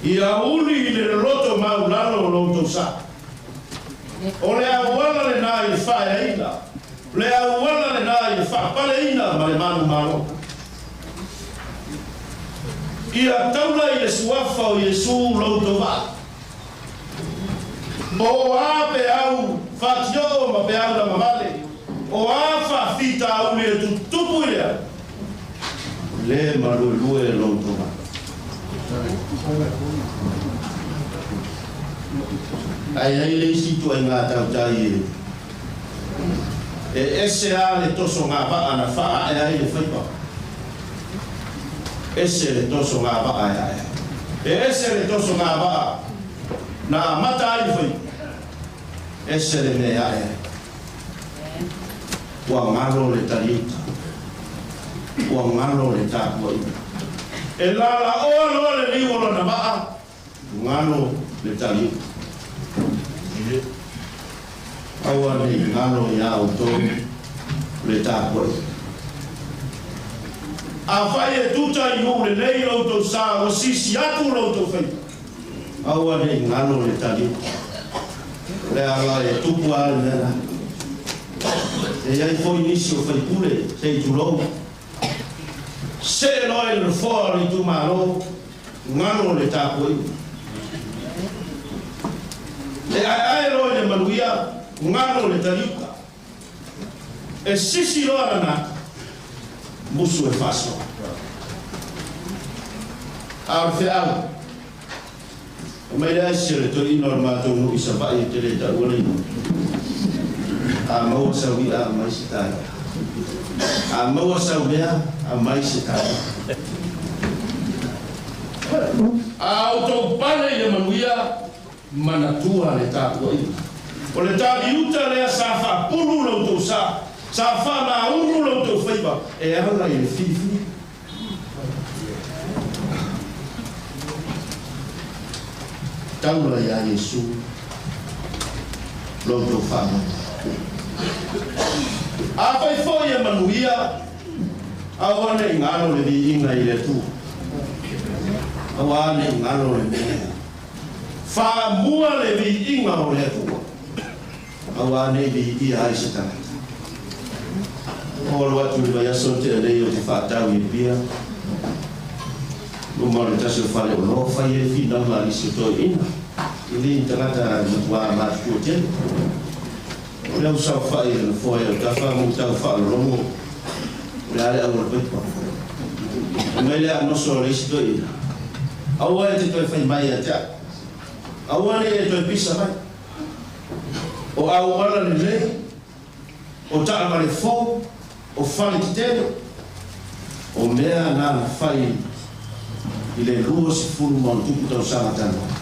Ia uli i le loloto maulalo o lo outou sa. O le auala lenā i le faaeaina, le auala lenā i le faapaleina ma le manumalo. Ia taula i le suafa o Iesu lo outou vaa. Po o a peau fatioo ma peau lavavale, o a faafitauli e tutupu i le au, le maluelue lo outou vaa. Ae ai le isi ituaiga tautai e ese lava le toso gavaa na faaae ai le faiva, ese le toso gavaa e ae ai. E ese le toso gavaa na amata ai le faiva, ese le mea e ae ai. Ua galo le taliuta, ua galo le tapuaiga. E lalaoa loa le liu o lona vaa, galo le taliuta. Aua ne i galo iā outou le tapuaiga. Afai e tuta i nuu lelei lo outou sa, ua sisi atu lo outou faiva, aua ne i galo le taliuta. O le ala e tupu lava le mea lena. E i ai foi nisi o faipule, se i tulou, see loa i le nofoa o le itumalo, galo le tapuaiga. E aeae loa i le manuia, galo le taliuta. E sisi loa lana ata, musu e faasoa. A o le feau, aumai le aisi a le toeaina o le matou nuu i Savaii e te le taua le igoa. A maua sau i'a, aumai se ta i'a. A maua sau mea, aumai se ta mea. A outou pale i le manuia, manatua le tapuaiga. O le taliuta lea sa faapulu lo outou sa, sa faalaulu lo outou faiva e ala i le filifiliga. Taula iā Iesu lo outou faamoemoe. Afai foi e manuia, aua ne i galo le viiga i le Atua. Aua ne i galo le mea lea. Faamua le viiga o le Atua, aua ne i viia ai se tagata. O alu atu i le vaiaso na tea nei ou te faatau i Apia, luma o le tasi o fale oloa, fai ai finauga a nisi o toeaiina, e le ni tagata matuā matutua tele. O le au saofai i le nofoa i autafa ma ou tau faalologo, o le a le auala paipa. Fai mai le aanoso a le isi toeaina, Aua e te toe fai mai ia te au. Aua nei e toe pisa mai. O auala lelei, o taavale fou, o fale tetele, o mea na na fai i le 27 tausaga talu ai.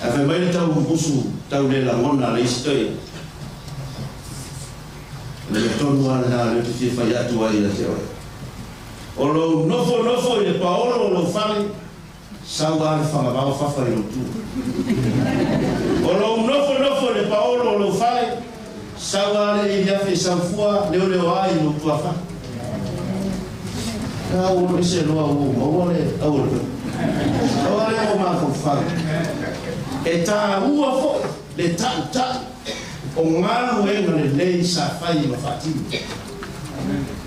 Ae fai mai le tau musu tau le lagona a le isi toeaina, O le mea tonu lava lena lea ou te fia fai atu ai ia te oe. O lou nofonofo i le paolo o lou fale, sau lava le fagavao fafa i lou tua. O lou nofonofo i le paolo o lou fale, sau lava le iliafi e sau fua leoleoa i lou tuafale. A ua alu ese loa ua ou maua le auala. Aua lea ua mafaufau. E taua foi le tauta'i o galuega lelei sa fai ma faatino.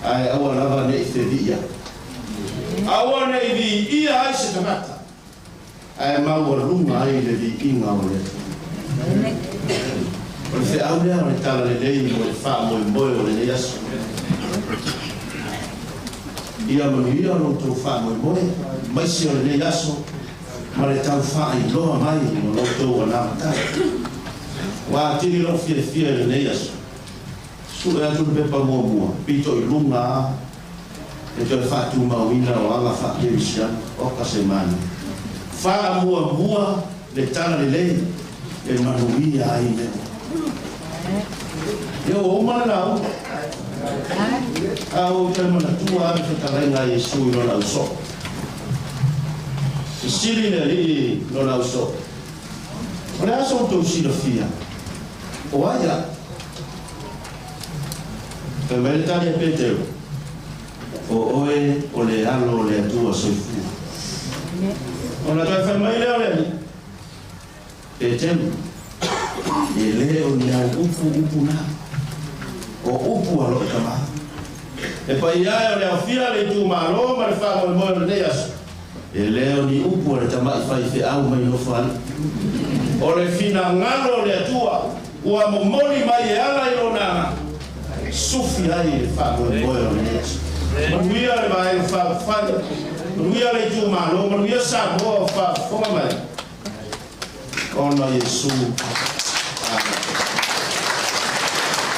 Ae aua lava ne i feviia. Aua ne i viia ai se tagata, ae maualuga ai le viiga o le Atua. O le feau lea o le talalelei mo le faamoemoe o lenei aso. Ia manuia lo outou faamoemoe maise o lenei aso ma le tau faailoa mai o lo outou anavata. Ua atili lou fiafia i lenei aso. Sue atu le pepa muamua, pito i luga a le toe faatumauina o aga faakerisiano, oka se manaia. Faamuamua le talalelei e manuia ai mea uma. Ia ua uma le lauga. A ua ou toe manatua lava le fetalaiga a Iesu i lona ausoo. Fesili le Alii i lona ausoo, O le a so outou silafia? O ai au? Fai mai le tali a Petero, O oe o le Alo o le Atua soifua. Ona toe fai mai lea o le Alii, Petelu, e lē o ni au upu upu na, o upu a lo'u Tamā. E paia e o le aofia le itumālō ma le faamoemoe o lenei aso, e lē o ni upu a le tama'i faifeau mai Nofoalii. O le finagalo o le Atua ua momoli mai e ala i lona Agaga, sufi ai le faamoemoe o lenei aso. Manuia le Vaega Faaupufai, manuia le itumālō, manuia Samoa o faafofoga mai. Ona Iesu. Amene.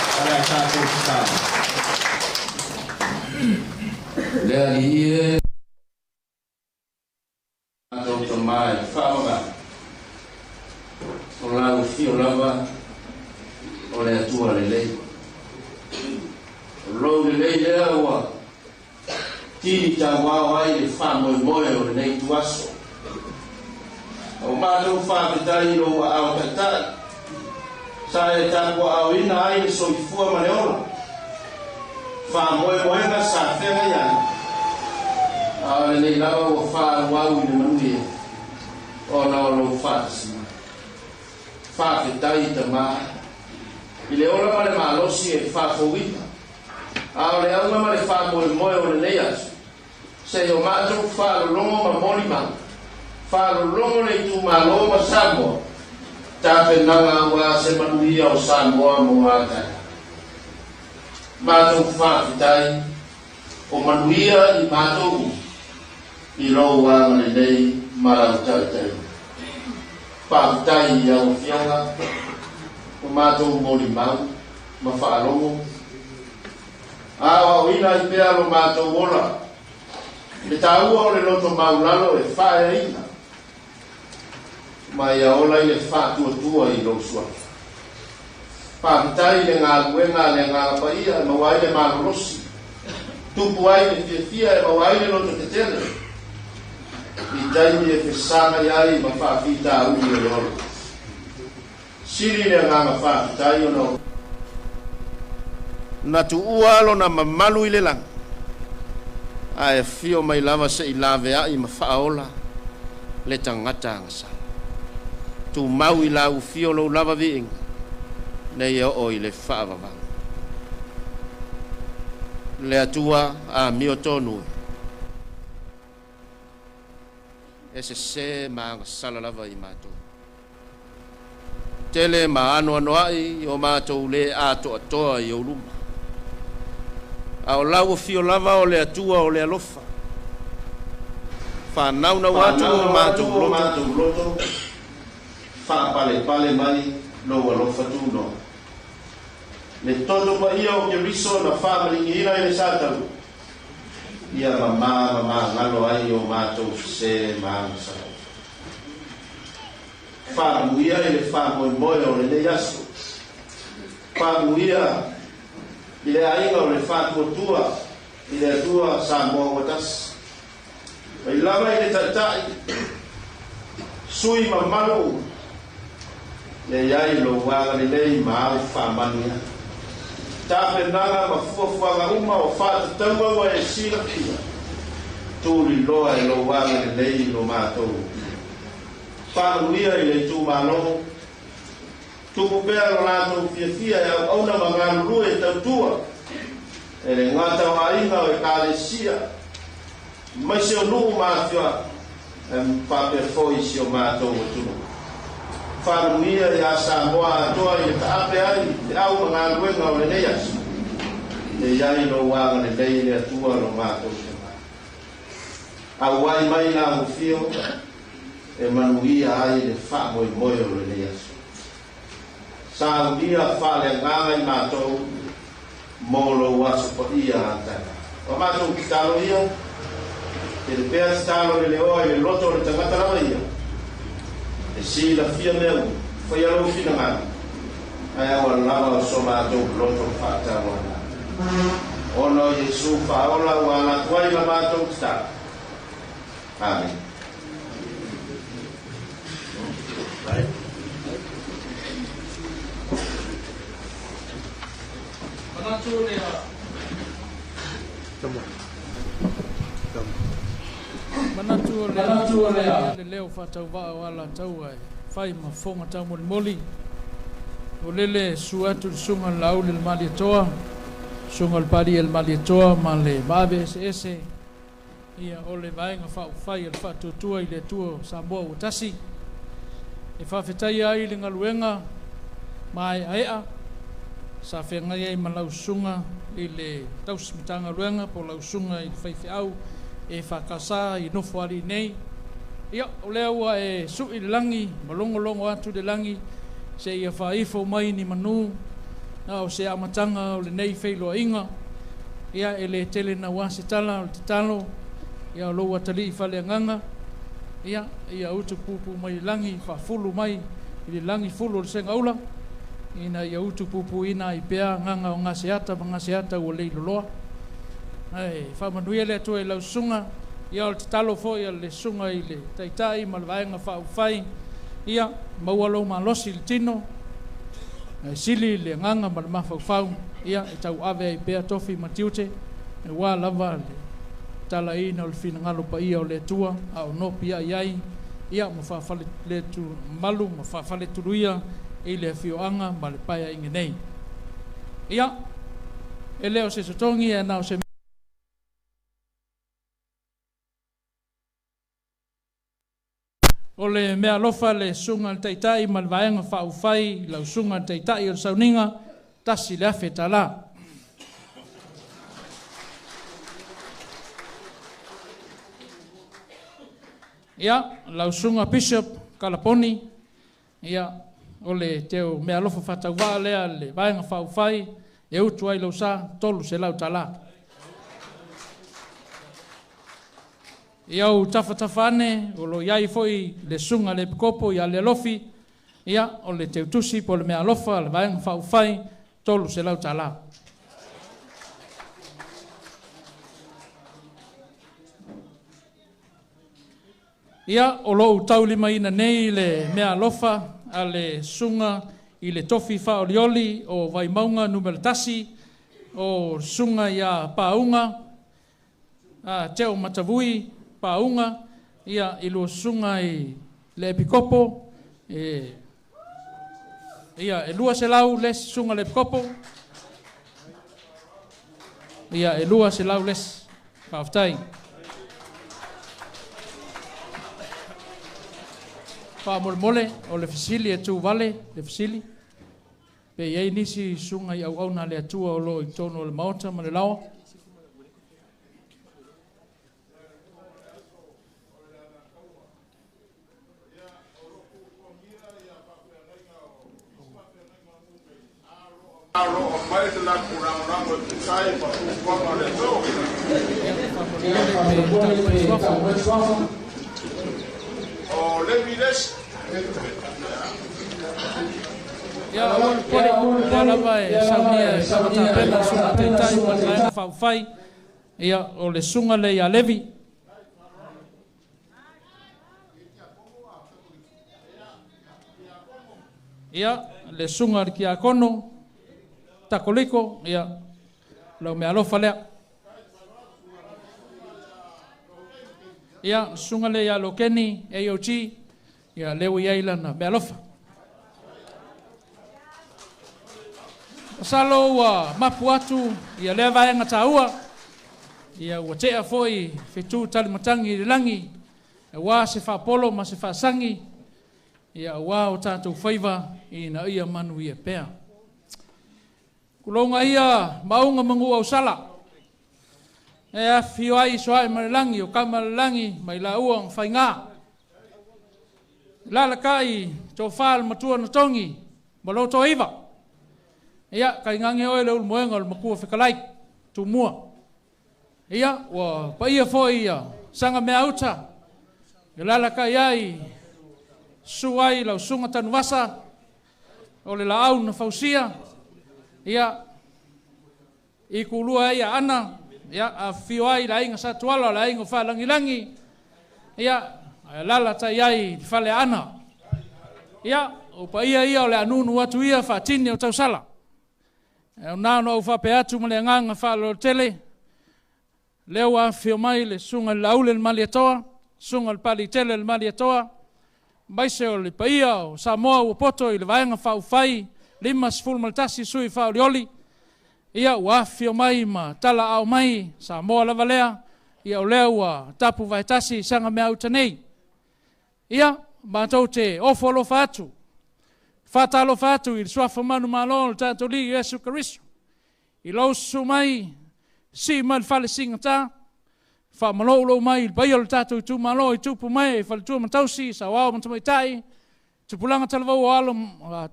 O le a tatou tatalo. Le Alii e, matou Tamā e faavavau, o lau afio lava o le Atua lelei. O lou lelei lea ua tini tauao ai le faamoemoe o lenei ituaso. Ua matou faafetai i lou aao taitai, sa e tapuaaoina ai le soifua ma le ola, faamoemoega sa feagai ai, a o lenei lava ua faaauau i le manuia ona o lou faatasi mai. Faafetai Tamā i le ola ma le malosi e faafouina, a o le auga ma le faamoemoe o lenei aso, se i o matou faalologo ma molimau, faalologo le itumalo ma Samoa, tapenaga aua se manuia o Samoa mo a taeao. Matou faafetai o manuia i matou uma i lou agalelei ma lau taitaiga. Faafetai i lau Afioga ua matou molimau ma faalogo, a aoaoina ai pea lo matou ola i le taua o le loto maulalo e faaeaina ma ia ola i le faatuatua i lou Suafa. Faafetai i le galuega a le Agaga Paia e maua ai le malolosi, tupu ai le fiafia e maua ai le loto tetele i taimi e fesagai ai ma faafitauli o le ola. Sili le agaga faafetai ona o. Na tuua lona mamalu i le lagi, ae afio mai lava se i laveai ma faaola le tagata agasala. Tumau i lau afio lou lava viiga, nei e oo i le faavavau. Le Atua amio tonu e, e sesē ma agasala lava i matou. Tele ma anoanoa'i o matou lē atoatoa i ou luma. A o lau afio lava o le Atua o le alofa. Faanaunau atu o Faanaunau matou atu o loto, matou loto, faapalepale mai lou alofa tunoa. Le toto paia o Keriso na faamaligiina i le Satani, ia mamā ma magalo ai o matou sesē ma agasala. Faamanuia i le faamoemoe o lenei aso. Faamanuia i le aiga o le Faatuatua i le Atua Samoa ua tasi. Mai lava i le taitai, sui mamalu uma, ia i ai lou agalelei ma au faamanuiaga. Tapenaga ma fuafuaga uma o faatatauga ua e silafia, tuliloa e lou agalelei lo matou. Faamanuia i le itumālō, tupu pea lo latou fiafia e auauna ma galulue e tautua, e le gata o aiga o ekalesia, aemaise o nuu ma afioaga, e faapea foi si o matou atunuu. Faamanuia iā Samoa atoa i le taape ai feau ma galuega o lenei aso, e i ai lou agalelei le Atua lo matou Tamā. Auai mai lau afio e manuia ai le faamoemoe o lenei aso. Saunia faaleagaga i matou mo lou aso paia a taeao. O matou tatalo ia, tele pea tatalo le leoa i le loto o le tagata lava ia, e silafia mea uma, faia lou finagalo, ae aua lava o so matou loto faatauana. Ona o Iesu faaola ua ala atu ai la matou tatalo. Amene. Manatu lea. Manatu o le a le leo faatauvaa o Alataua e fai ma fofoga taumolimoli. O lele susu atu le susuga i le Laauli o le Malietoa, susuga i le Paria o le Malietoa ma le maave eseese ia o le Vaega Faaupufai a le Faatuatua i le Atua o Samoa ua Tasi, e faafetaia ai le galuega maeaea sa feagai ai ma lau susuga i le tausi Matagaluega po o lau susuga i le faifeau EFKS i Nofoalii nei. Ia, o lea ua e sui le lagi ma logologo atu le lagi seia faaifo mai ni manu, a o se amataga o lenei feiloaiga. Ia, e le tele naua se tala, o le tatalo, ia o lou atalii faaleagaga, ia, ia utupupu mai le lagi, faafulu mai i le lagi fulu o le segaula, ina ia utupupuina ai pea agaga o Gaseata ma Gaseata ua leiloloa. Ae faamanuia le Atua i lau susuga. Ia o le tatalo foi a le susuga i le Taitai ma le Vaega Faaupufai, ia maua lou malosi i le tino, ae sili le agaga ma le mafaufau, ia e tauave ai pea tofi ma tiute, aua lava le talaina o le finagalo paia o le Atua, a o nopiai ai, ia ma faafalelemalu ma faafaletuluia i le afioaga ma le paeaiga nei. Ia, e le o se totogi ae na o se O le meaalofa a le Susuga i le Taitai ma le Vaega Faaupufai i lau Susuga i le Taitai o le Sauniga, $1,000. Ia, lau Susuga Bishop Kalaponi, ia, o le teu meaalofa faatauvaa lea a le Vaega Faaupufai e utu ai lou sa, $300. Ia ou tafatafa ane, o lo o i ai foi le Susuga i le Epikopo ia Lealofi, ia, o le teutusi po o le meaalofa a le Vaega Faaupufai, $300. Ia, o lo o ou taulimaina nei le meaalofa a le Susuga i le Tofi Faaolioli o Vaimauga Nu.1, o le Susuga ia Pauga Teo Matavui Pauga, ia, i lua susuga i le Epikopo, e, ia, e 200 le isi susuga i le Epikopo, ia, e 200 le isi. Faafetai. Faamolemole, o le fesili e tuvale le fesili, pe i ai nisi susuga i auauna a le Atua o lo o i totonu o le Maota ma le laoa. Aloa mai le latou lagolago e tusa ai ma fuafuaga a le Atua. Ia, faamolemole pe tau mai suafa. O Levi le isi. Ia, aua le popole, o lea lava e saunia e Samatapena le Susuga Taitai ma le Vaega Faaupufai. Ia, o le susuga lea ia Levi. Ia, le susuga i le Kiakono, Takoliko, ia, lau meaalofa lea. Ia, le susuga lea ia Lokeni, AOG, ia, lea ua i ai lana meaalofa. Masalo ua mapu atu ia lea vaega taua, ia ua tea foi fetu talimatagi i le lagi, aua se faapolo ma se faasagi, ia aua o tatou faiva ina ia manuia pea. Tulouna ia mauga ma nuuausala, e afifio ai soae ma le lagi o kama le lagi mai laua ma faiga. Lalakai tofa le matua na togi ma lo toiva. Ia, kaigage oe le ulumoega o le matua fekalai, tumua. Ia, ua paia foi ia sanga mea uta, e lalakai ai susu ai lau susuga Tanuvasa, o le laau na fausia, ia, i kulua ai Aana, ia, afifio ai le aiga Satuala, o le aiga o Faalagilagi, ia, alalatai ai le fale Aana. Ia, o paia ia o le anunu atu ia faatini o tausala. E ao na ona ou faapea atu ma le agaga faaaloalo tele, lea ua afifio mai le susuga i le Laauli o le Malietoa, Susuga i le Papaliitele le Malietoa, aemaise o le paia o Samoa ua poto i le Vaega Faaupufai, 51 sui faaolioli, ia ua afifio mai ma talaaao mai, Samoa lava lea, ia o lea ua tapu vaetasi i Sagamea-uta nei. Ia, matou te ofo alofa atu, faatalofa atu i le suafa manumalo o le tatou Alii Iesu Keriso, i lou susu mai, sii mai le fale sigata, faamaloulou mai i le paia o le tatou itumalo i tupu mae, i faletua ma tausi, saoao ma tamaitai, tupulaga talavou o alo,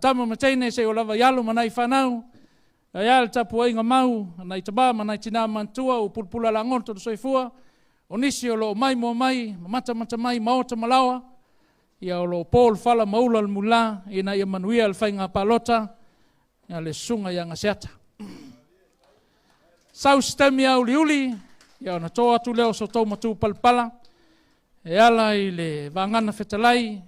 tama ma teine seia oo lava i alo ma nai fanau, ae a le tapuaiga mau a nai tama ma nai tina matutua ua pulapula lagoto le soifua, o nisi o lo o maimoa mai ma matamata mai maota ma laoa, ia o lo o po le fala ma ula le mulā ina ia manuia le faiga palota a le susuga ia Gaseata. Sau se taimi auliuli, ia ona to atu lea o so tou matupalapala e ala i le vagana fetalai,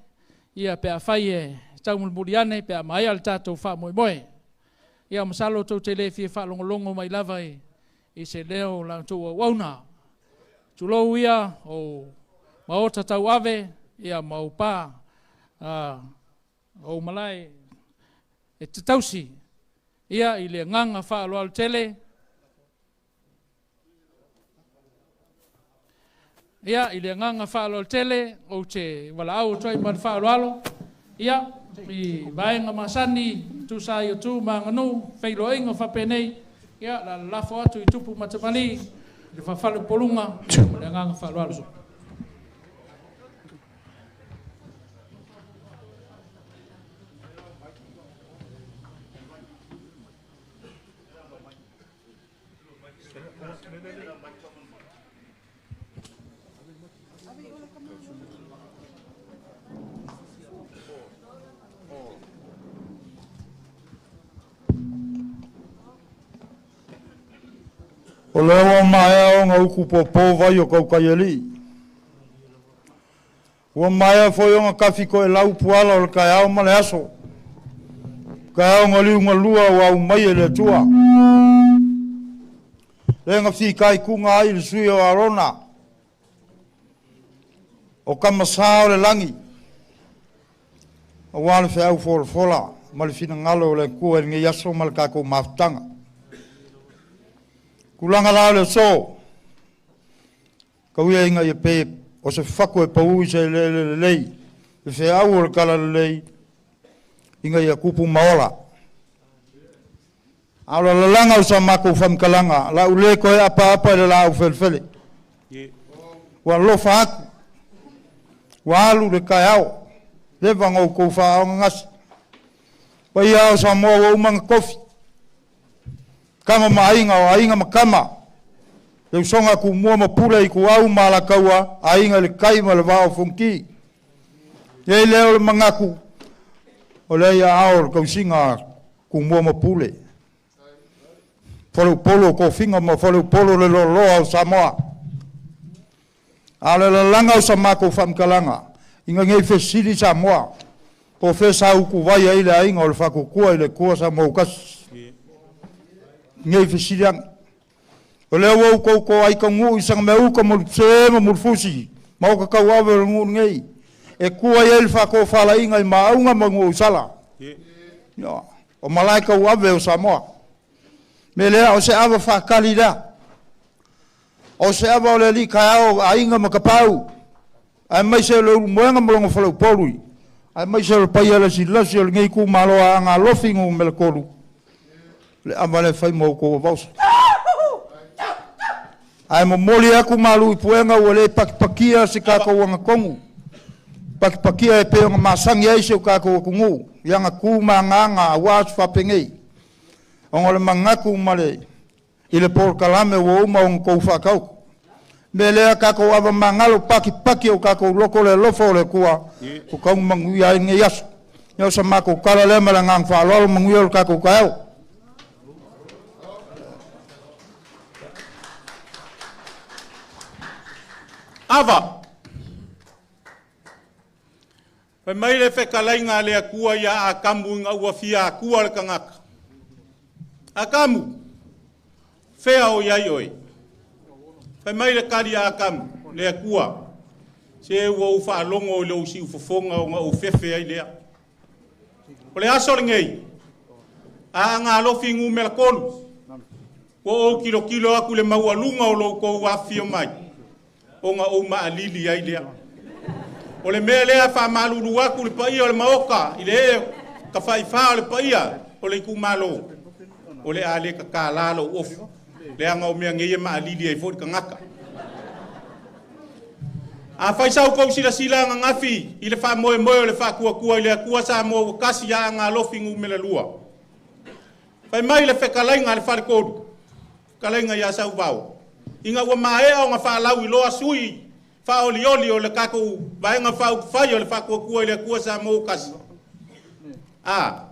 ia pe afai e taumulimuli ane pe a maea le tatou faamoemoe. Ia masalo tou te le fia faalogologo mai lava i se leo o la outou auauna. Tulou ia o maota tauave ia ma ou pa ou malae e te tausi ia i le agaga faaaloalo tele. Ia i le agaga faaaloalo tele ou te valaau atu ai ma le faaaloalo ia i vaega masani tusa ai o tu ma aganuu feiloaiga faapenei ia la lalafo atu i tupu ma tamalii le faafalepoluga ma le agaga faaaloalo. O lea ua maea ona utu popo vai o tautaialii. Ua maea foi ona tafi toelau puala o le taeao ma le aso. Taeao na liu na lua ua au mai e le Atua. Le na fitaituga ai le sui o Arona. O kamasā o le lagi. Aua le feau folafola ma le finagalo o le Atua i lenei aso ma le tatou mafutaga. Tulaga la o le aso, tau ia ina ia pe o se fatu e pau i se eleele lelei, le feau o le tala lelei, ina ia tupu ma ola. A o le lalaga o sa matou faamatalaga, la u le toe apaapa i le laau felefele. Ua alofa atu, ua alu le taeao, leva na outou faaogagase. Paia o Samoa ua uma na tofi, kama ma aiga o aiga ma kama, le usoga Tumua ma Pule i Ituau ma Alataua, aiga i le tai ma le vaa o Fonoti. E lea o le manatu, o lea ia ao o le tausiga Tumua ma Pule. Faleupolu o tofiga ma faleupolu o le loaloa o Samoa. A o le lalaga o sa matou faamatalaga, ina nei fesili Samoa, po o fea sa utuvai ai le aiga o le Faatuatua i le Atua Samoa ua tasi. Nei fesili ane. O lea ua outou toai taunuu i Sagamea-uta ma Ulupese ma Mulifusi, ma o tatauave o le nuu lenei, e tua i ai le faatofalaiga i maauga ma nuu sala. O malae tauave o Samoa. Me lea o se ava faatali lea. O se ava o le alii taeao aiga ma tapau. Aemaise o le ulumoega ma lona faleupolu. Aemaise o le paia lasilasi o lenei itumalo Aana Alofi Nu.3. Le ava lea fai ma outou avaoso. Ae momoli atu malu i puega ua le pakipakia se tatou agatonu. Pakipakia e pei ona masani ai si o tatou atunuu i aga tu ma agaga aua se faapenei. Ona o le manatu ma le i le polokalame ua uma ona tou faataoto. Me lea tatou ava magalo pakipaki o tatou loto le alofa o le Atua o tau manuia ai lenei aso. Ia o sa matou tala lea ma le agaga faaaloalo, manuia o le tatou taeao. Ava. Fai mai le fetalaiga a le Atua ia Atamu ina ua fia atua le tagata. Atamu, fea o i ai oe? Fai mai le tali a Atamu, le Atua. Se ua ou faalogo i lou siufofoga ona ou fefe ai lea. O le aso lenei, Aana Alofi 3, ua ou kilokilo aku le maualuga o lou kou afifio mai, ona ou maalili ai lea. O le mea lea faamalulu atu le paia o le maoka i le ee tafaifā o le paia o le itumalo, o le a le tatalā lou ofu, leaga o mea nei e maalili ai foi le tagata. Afai sa outou silasila ananafi i le faamoemoe o le Faatuatua i le Atua Samoa ua tasi Aana Alofi 2, fai mai le fetalaiga a le Faletolu, fetalaiga ia Sauvao, ina ua maea ona faalauiloa sui faaolioli o le tatou Vaega Faaupufai o le Faatuatua i le Atua Samoa ua tasi. A,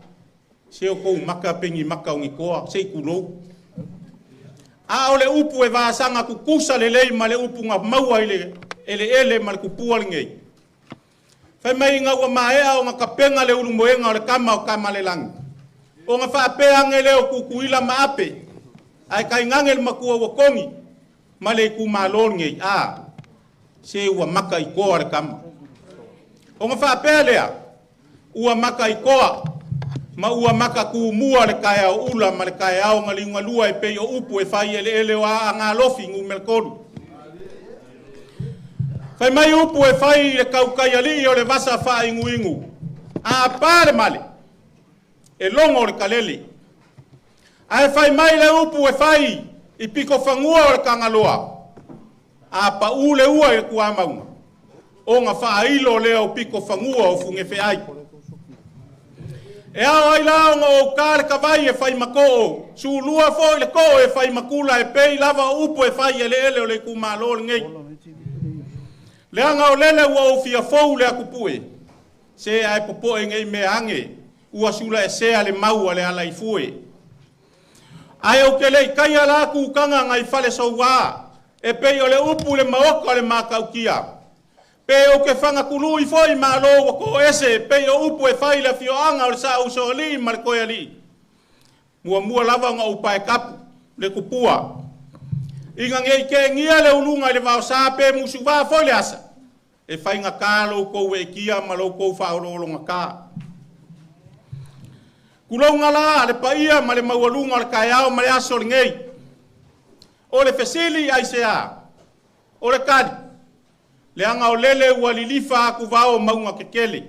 se o kou maka pei ni maka o ni toa, se i tulou. A o le upu e vasaga tutusa lelei ma le upu na maua i le eleele ma le tupua lenei. Fai mai ina ua maea ona tapena le ulumoega o le tama o Tamalelagi, ona faapea ane lea o Tutuila ma Ape, ae tainane le matua ua togi ma le itumalo lenei. A, se ua maka i toa le tama. Ona faapea lea, ua maka i toa ma ua maka tumua le taeao ula ma le taeao na liugalua e pei o upu e fai eleele o Aana Alofi 3. Fai mai upu e fai i le tautaialii o le vasa faainuinu, a pa le male, e logo le kalele. Ae fai mai le upu e fai i pikofanua o le Tagaloa, a pau le ua i le tuamauga, ona faailo lea o pikofanua o Fugefeai. E ao ai la ona ou ta le tavai e fai makoo, sulua foi le koo e fai makula e pei lava o upu e fai eleele o le itumalo lenei. Leaga o lele ua ou fia fou le atupue, se ae popoe nei mea age, ua sula esea le mau a le alaifue. Ae ou te le i taia la kukaga ngai fale soua, e pei o le upu le maoka o le makaukia. Pe ou ke fagatului foi malo ua toese, pei o upu e fai le afioaga o le Saausoalii ma le Koealii. Muamua lava ona ou paekapu le tupua. Ina nei keegia le uluga i le vaosā pe musuvā foi le asa, e faigatā lo outou eetia ma lo outou faaoloologata. Tulouga la le paia ma le maualuga o le taeao ma le aso lenei. O le fesili aisea, o le tali, leaga o lele ua lilifa akuvao mauga kekele.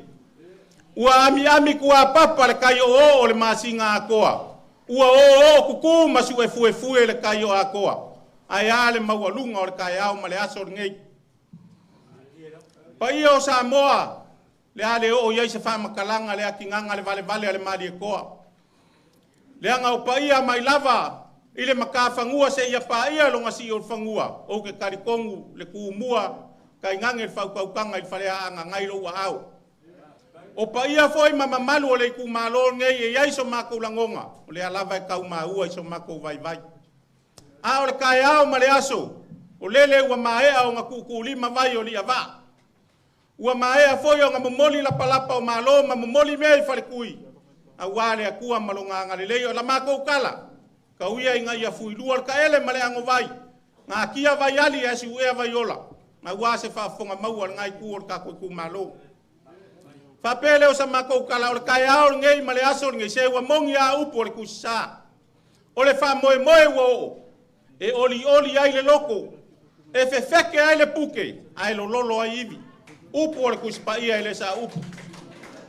Ua amiami kuapapa le kai oo o le masina atoa. Ua oo kuku ma suefuefue le kai o atoa. Ae a le maualuga o le taeao ma le aso lenei. Paia o Samoa, le a le oo i ai se faamatalaga le atigaga le valevale a le Malietoa. Leaga o paia mai lava i le matafanua seia paia lona sii o le fanua, ou te talitonu le tumua tainane le faautautaga i le faleaaga nai lou aao. O paia foi ma mamalu o le itumalo lenei e i ai so matou lagona, o lea lava e taumaua i so matou vaivai. A o le taeao ma le aso, o lele ua maea ona tuutuulima vai o liavaa. Ua maea foi ona momoli lapalapa o malo ma momoli mea i faletui, auā le Atua ma lona agalelei. O la matou tala, tau ia ina ia fuilua le taele ma le agovai, gatia vaiali ae siuea vaiola, auā se faafofoga maua a lena itu o le tatou itumalo. Faapea lea o sa matou tala, o le taeao lenei ma le aso lenei, se ua mogi a upu o le tusisā. O le faamoemoe ua oo, e olioli ai le loko, e fefeke ai le puke, ae lololo ai ivi. Upu o le Tusi Paia e le sa upu.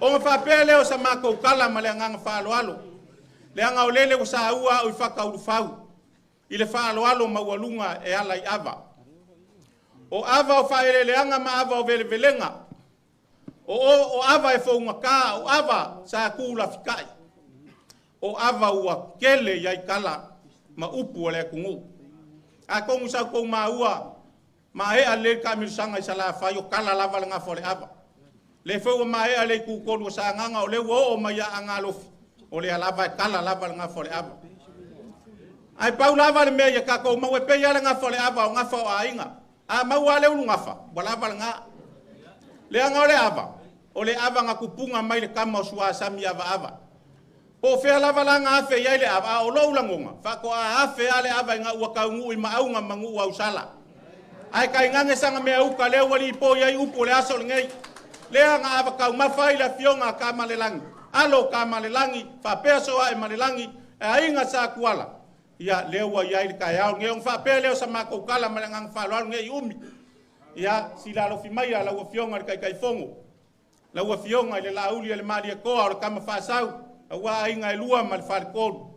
Ona faapea lea o sa matou tala ma le agaga faaaloalo, leaga o lele ua saua au i fakaulufau, i le faaaloalo maualuga e ala i ava. O ava o faaeleeleaga ma ava o velevelega, o ava e fougata, o ava sa tu lafitai, o ava ua kele i ai tala ma upu o le atunuu. Atonu sa outou maua, maea lelei le taamilosaga i Salafai, o tala lava le gafa o le ava. Le foi ua maea le itutolu o Sagaga, o lea ua oo mai ia Aana Alofi, o lea lava e tala lava le gafa o le ava. Ae pau lava le mea ia tatou maua, e pei lava le gafa o le ava, o gafa o aiga. A maua lava le ulugafa, ua lava lena. Leaga o le ava, o le ava na tupuga mai le tama o Suasami avaava. Po o fea lava la na afe i ai le ava, a o lou lagona, faatoa afe lava le ava ina ua taunuu i Maauga ma Nuu Ausala. Ai kai ngange sanga mea uka lea wali ipo iai upu le aso lenei. Lea nga ava kau mawhai le fionga ka malelangi. Alo ka malelangi, whapea soa e malelangi, e ainga sa kuala. Ia lea ua iai le kai au nge ong whapea leo sa mako kala male ngang whaloalu nge i umi. Ia sila alofi mai a lau fionga le kai fongo. Lau fionga i le lauli le malia koa o le kama whasau. Aua ainga e lua ma le whalikolu.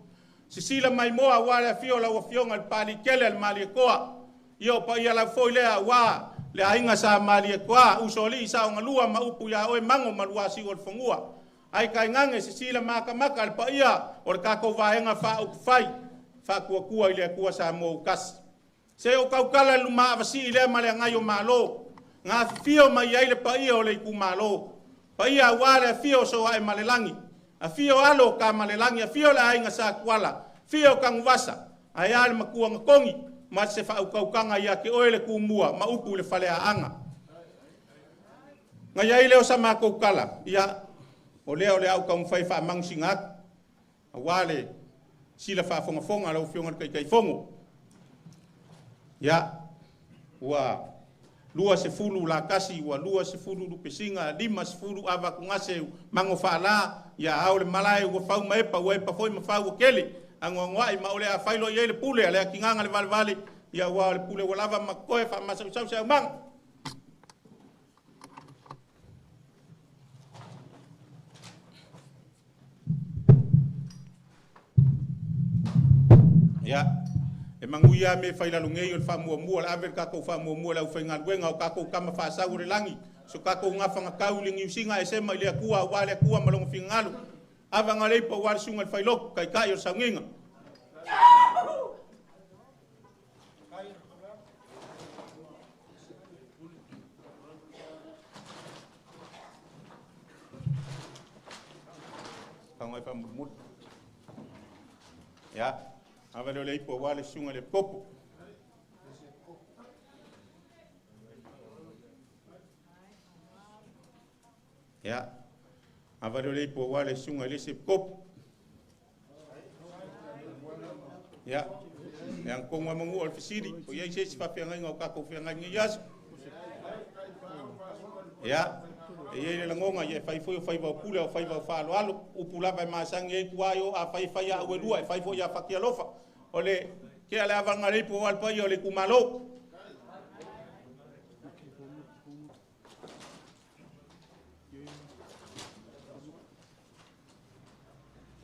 Sisila mai moa ua le afio lau fionga le pali kele le malia koa. Ia o pa ia lau foi lea ua le ainga sa malia koa. Usoli sa o ngalua ma upu ia oe mango malua si o le fongua. Ai kai ngange sisila maka maka le pa ia o le kako vaenga wha upufai. Wha kua kua i le kua sa mua ukasi. Se o kaukala luma awasi i lea male ngai o malo. Ngā fio mai ai le pa ia o le iku malo. Pa ia ua le fio so ae malelangi. A fio alo ka malelangi, a fio le ainga sa kuala, fio kanguvasa, a ia le makua ngakongi, ma se whaukaukanga ia ke oe le kumua, ma upu le whalea anga. Ngai ai leo sa makoukala, ia o lea o le au kaumwhai wha mangusinga aku, a wā le sila whaafongafonga lau fionga le kaikaifongo. Ia, ua 20 la kasi, ua 20 lupesinga, 50 ava kungase mango whaala, ia au le malae ua whau maepa, ua epa foi mawhau o kele, angoangoai ma ole a whailo i le pule, a lea kinganga le vale vale, ia ua le pule ua lava makoe wha masausau se au manga. Ia, e manguia me whaila lungei o le whamuamua, le ave le kakou whamuamua le au whaingaluenga o kakou kama whaasau o le langi. So kakou ngawhanga kau le ngiusinga e sema i le akua, ua le akua malongo fingalu. Ava ngā leipa ua le sunga le whailoku, kai kai o le saunginga. Ka ngai whamurumuru. Ia. Ava leo leipa ua le sunga le kopo. Ia. Ava leo leipa ua le sunga le se kopo. Ia. Ia nkongo mangu o le fisiri. O ia ise si whawhiangainga o kako whiangainga i aso. Ia. E ia le langonga ia whai foi o whai vau pule o whai vau whaalo alo. Upu lava e maasangi e kua o a whai whai a uelua e whai foi a whaki alofa. O le kea le avanga leipo o alpai o le kumalo.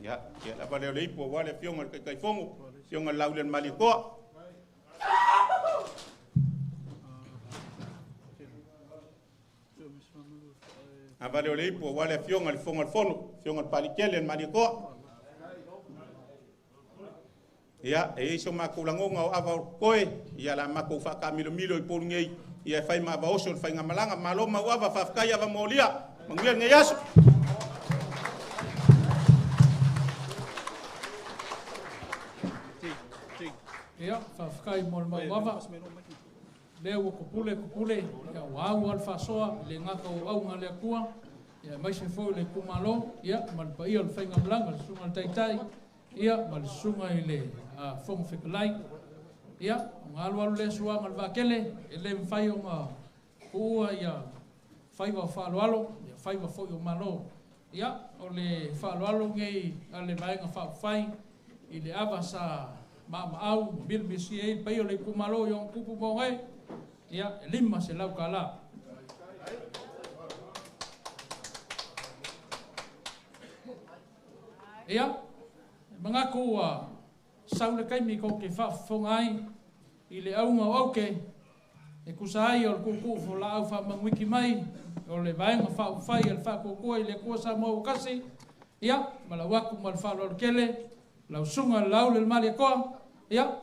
Ia, ia lava leo leipo o le fionga le kaikaifongo, fionga le laule le malikoa. Ava leo leipo o le fionga le fonga le fono, fionga le palikele le malikoa. Ia, e iso mako langonga o ava o koe, ia la mako whakamilo milo i polu ngei, ia e whai ma ava oso le whainga malanga, malo mau ava whawhakai ava molia, manguia ngei aso. Ia, whawhakai mo le mau ava, lea ua kupule kupule, ia ua au al whasoa, le ngaka o au ngā lea kua, ia maise foi le kumalo, ia, ma le paia le whainga malanga, le sunga le taitai, ia, ma le sunga i le fongo whekalai. Ia, ngā alu alu le suanga le wakele, e le mwhai o ngā kuua ia whaiwa whaaloalo, ia whaiwa foi o malo. Ia, o le whaaloalo ngei a le vaenga whaafai, i le ava sa maama au, mil misi e pai o le kumalo i ong kupu mo ngai, ia, 5 se lau kala. Ia, mangaku ua sau le kaimi ko ke whaafongai i le aunga o auke, e kusa ai o le kuku fo la au wha mai, o le vaenga whaufai o le whakukua i le kua sa mau kasi, ia, ma lau aku ma le whaaloalo kele, lau sunga le lau le mali koa, ia,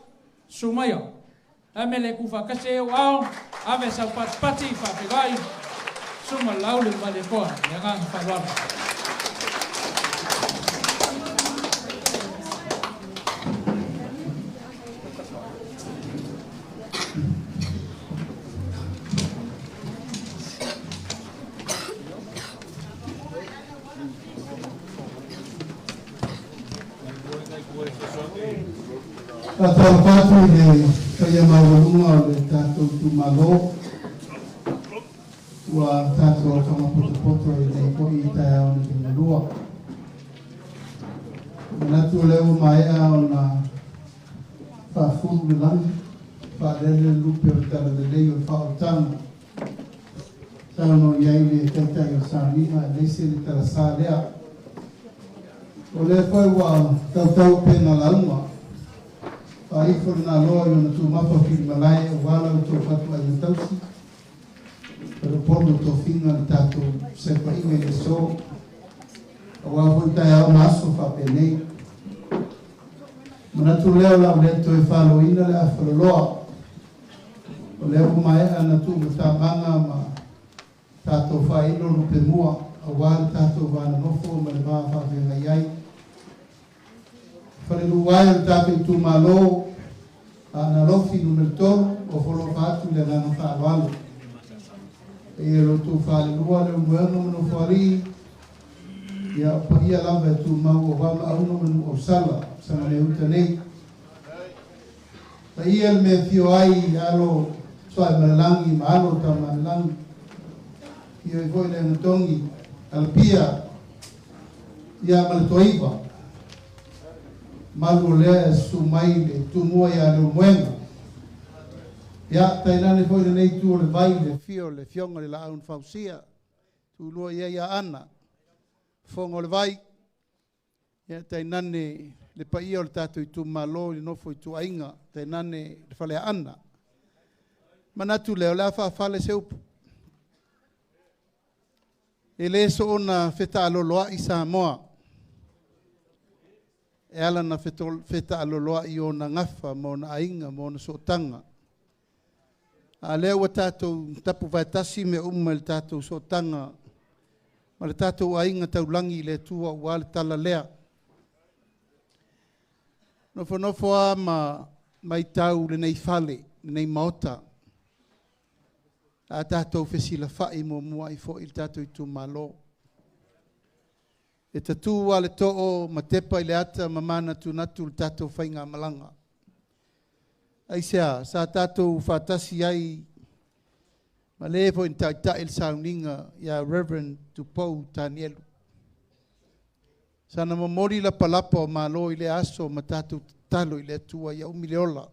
sumaia. Ame le kufa kasi e o ao, ave sau patipati, whawhirai, sunga le lau le mali koa, ia nganga whaaloalo. Faatalofa atu i le Paia maualuga o le tatou itumalo, ua tatou alofaga potopoto i lenei foi taeao na liugalua. Manatu o lea ua maea ona faafulu le lagi, faalele le lupe o le talalelei o le faaolataga. Saunoa i ai le Taitai o le sauniga aemaise le talasa lea. O lea foi ua tautau upega lauga, faaifo le naloa i ona tumafa filimalae aua la outou fatuaiga tausi, faleupolu o tofiga le tatou saofaiga i le aso, aua foi taeao ma aso faapenei. Manatu lea o le a ou le toe faloina le afaloloa, o lea ua maea na tuumatamaga ma tatou faailo lupemua aua le tatou va nonofo ma le va faafeagai ai. Falelua ai o le tatou itumalo Aana Alofi Nu.3, ofo alofa atu i le agaga faaaloalo. Paia i lo outou falelua Leulumoega ma Nofoalii, ia o paia lava e tumau aua Maauga ma Nuuausala, Sagaleuta nei. Paia le mea fio ai alo Suaemalelagi ma alo Taumalelagi, fio ai foi le Agatogi, Alapia, ia ma le Toaiva. Malu o lea e susu mai le Tumua ia Leulumoega. Ia, tainane foi lenei itu o le vai i le afio o le Afioga i le Laau na Fausia, tulua i ai Aana, Fofoga o le Vai, ia tainane le paia o le tatou itumalo i le nofo ituaiga, tainane le Faleaana. Manatu lea o le a faafale se upu. E le soona fetaaloloai Samoa, e ala na fetaaloloai i ona gafa ma ona aiga ma ona sootaga. A lea ua tatou tapuvaetasi mea uma i le tatou sootaga ma le tatou aiga taulagi i le Atua aua le tala lea. Nofonofo lava ma matau lenei fale, lenei maota, a tatou fesilafai muamua ai foi i le tatou itumalo. E tatu lava le too ma tepa i le ata ma manatunatu le tatou faigamalaga. Aisea? Sa tatou faatasi ai ma le foi na taitai le sauniga ia Reverend Tupou Tanielu. Sana momoli lapalapa o malo i lea aso ma tatou tatalo i le Atua ia umi le ola.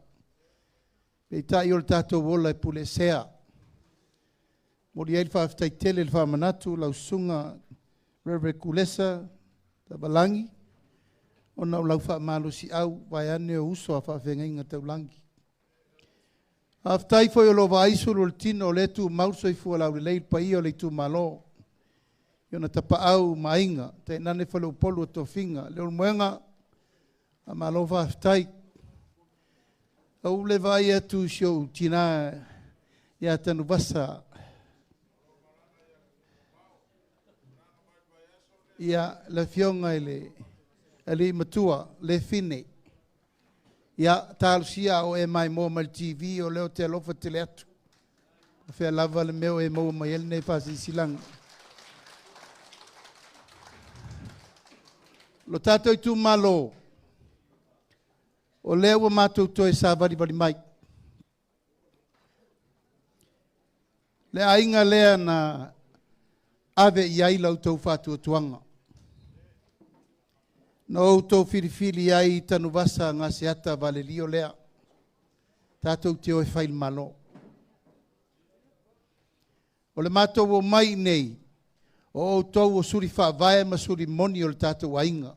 Peitai o le tatou ola e puleesea. Momoli ai le faafetai tele i le faamanatu lau susuga Reverend Kulesa Tavalagi ona o lau faamalosiau vaeane o uso a faafeagaiga taulagi. Faafetai foi o lo o vaai sulu o le tino o lea e tumau le soifua laulelei i le paia o le itumalo i ona tapaau ma aiga, tainane faleupolu o tofiga. Leulumoega, faamalo faafetai. Ou le vaai atu i si ou tina ia Tanuvasa, ia le afioga i le alii matua Lefine. Ia talosia a o e maimoa mai le TV, o lea ou te alofa tele atu. O fea lava le mea o e maua mai ai lenei faasilasilaga. Lo tatou itumalo, o lea ua matou toe savalivali mai. Le aiga lea na ave i ai la outou faatuatuaga. Na outou filifili ai Tanuvasa Gaseata Valelio lea, tatou te o e fai le Malo. O le matou omai i nei, o outou o suli faavae ma suli moni o le tatou aiga.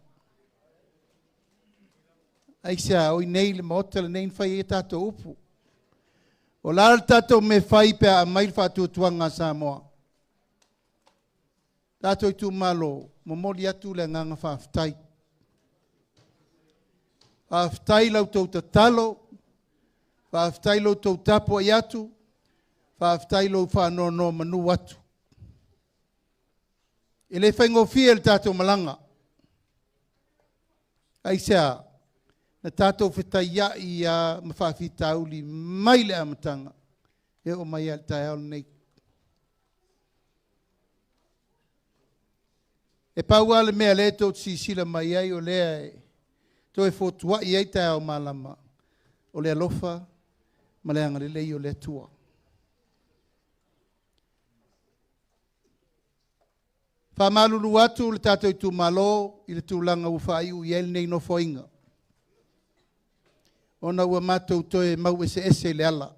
Aisea, o i nei le maota lenei na fai ai a tatou upu. O le a le tatou mea fai pe a aumai le faatuatuaga a Samoa? Tatou itumalo, momoli atu le agaga faafetai. Faafetai la outou tatalo, faafetai lo outou tapuai atu, faafetai lou faanonomanu atu. E le faigofie le tatou malaga. Aisea, na tatou fetaiai lava ma faafitauli mai le amataga e oo mai lava i le taeao lenei. E pau lava le mea o lea tou te silasila mai ai o lea e toe fotuai ai taeao malama, o le alofa ma le agalelei o le Atua. Faamalulu atu le tatou itumalo i le tulaga ua faaiu i ai lenei nofoaiga, ona ua matou toe mau eseese i le ala.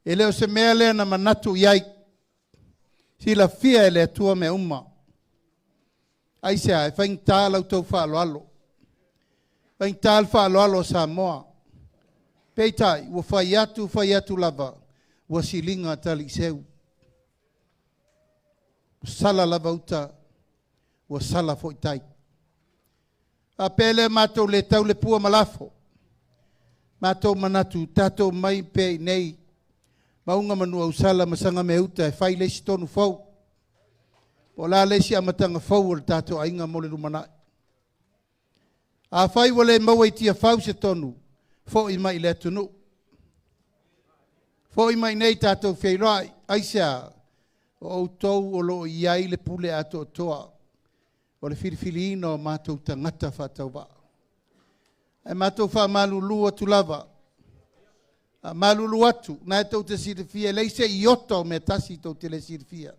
E le o se mea lea na manatu i ai, silafia e le Atua mea uma. Aisea? E faigata la outou faaaloalo, faigata le faaaloalo o Samoa. Peitai, ua fai atu, fai atu lava, ua siliga taliiseu. Ua sala lava uta, ua sala foi tai. Faapea lea matou le tau le pua ma lafo. Matou manatu, tatou mai pea i nei, mauga Manuausala ma Sagameuta e fai le isi tonu fou. Po o le a le isi amataga fou o le tatou aiga mo le lumanai. Afai ua le maua i Tiafau se tonu, foi mai i le atunuu. Foi mai nei tatou feiloai, aisea? O outou o lo o i ai le pule atoatoa o le filifiliina o matou tagata faatauvaa. Ae matou faamalulu atu lava, faamalulu atu, na e tou te silafia, e leai se iota o mea tasi tou te le silafia.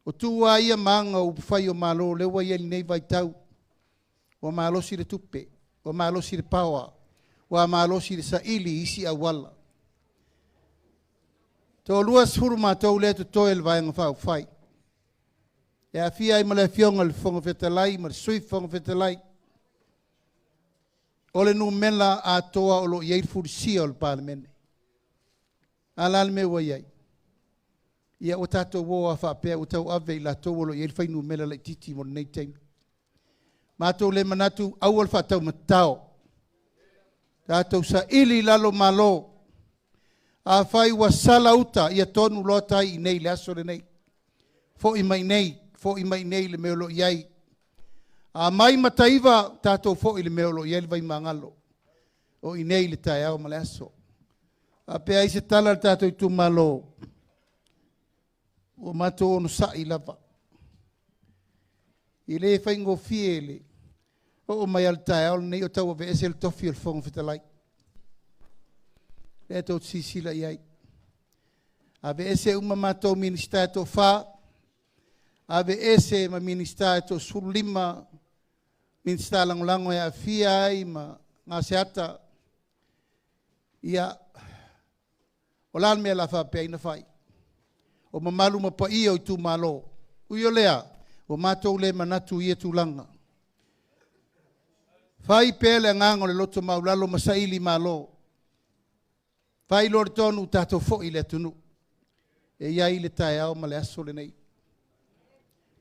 O tu lava ia ma aga o upufai o Malo lea ua i ai lenei vaitau, ua malosi le tupe, ua malosi le power, ua malosi le saili i isi auala. 20 matou lea totoe i le Vaega Faaupufai. E aafia ai ma le Afioga i le Fofoga Fetalai ma le Sui Fofoga Fetalai. O le numera atoa o lo o i ai le fulisia o le Palemene. A la le mea ua i ai? Ia ua tatou o lava faapea ua tauave i latou o lo o i ai le fuainumera laitiiti mo lenei taimi. Matou le manatu aua le faataumatao. Tatou saili i lalo Malo. Afai ua sala uta, ia tonu loa tai i nei i le aso lenei. Foi mai nei, foi mai nei le mea o lo o i ai. A mai Mataiva, tatou foi i le mea o lo o i ai le Vaimagalo. O i nei le taeao ma le aso. Faapea ai se tala a le tatou itumalo, ua matou onosai lava. E le faigofie le oo mai lava i le taeao lenei o tauaveese le tofi o le Fofoga Fetalai. Lea tou te silasila i ai. Aveese uma matou Minisita e toafa, aveese ma Minisita e toa-15, Minisita Lagolago e aafia ai ma Gaseata. Ia, o le a le mea o le a faapea ai ona fai? O mamalu ma paia o itumalo. Ui o lea, ua matou le manatu i ia tulaga. Fai pea le agaga o le loto maualalo ma saili malo. Fai loa le tonu, tatou foi i le atunuu. E i ai le taeao ma le aso lenei.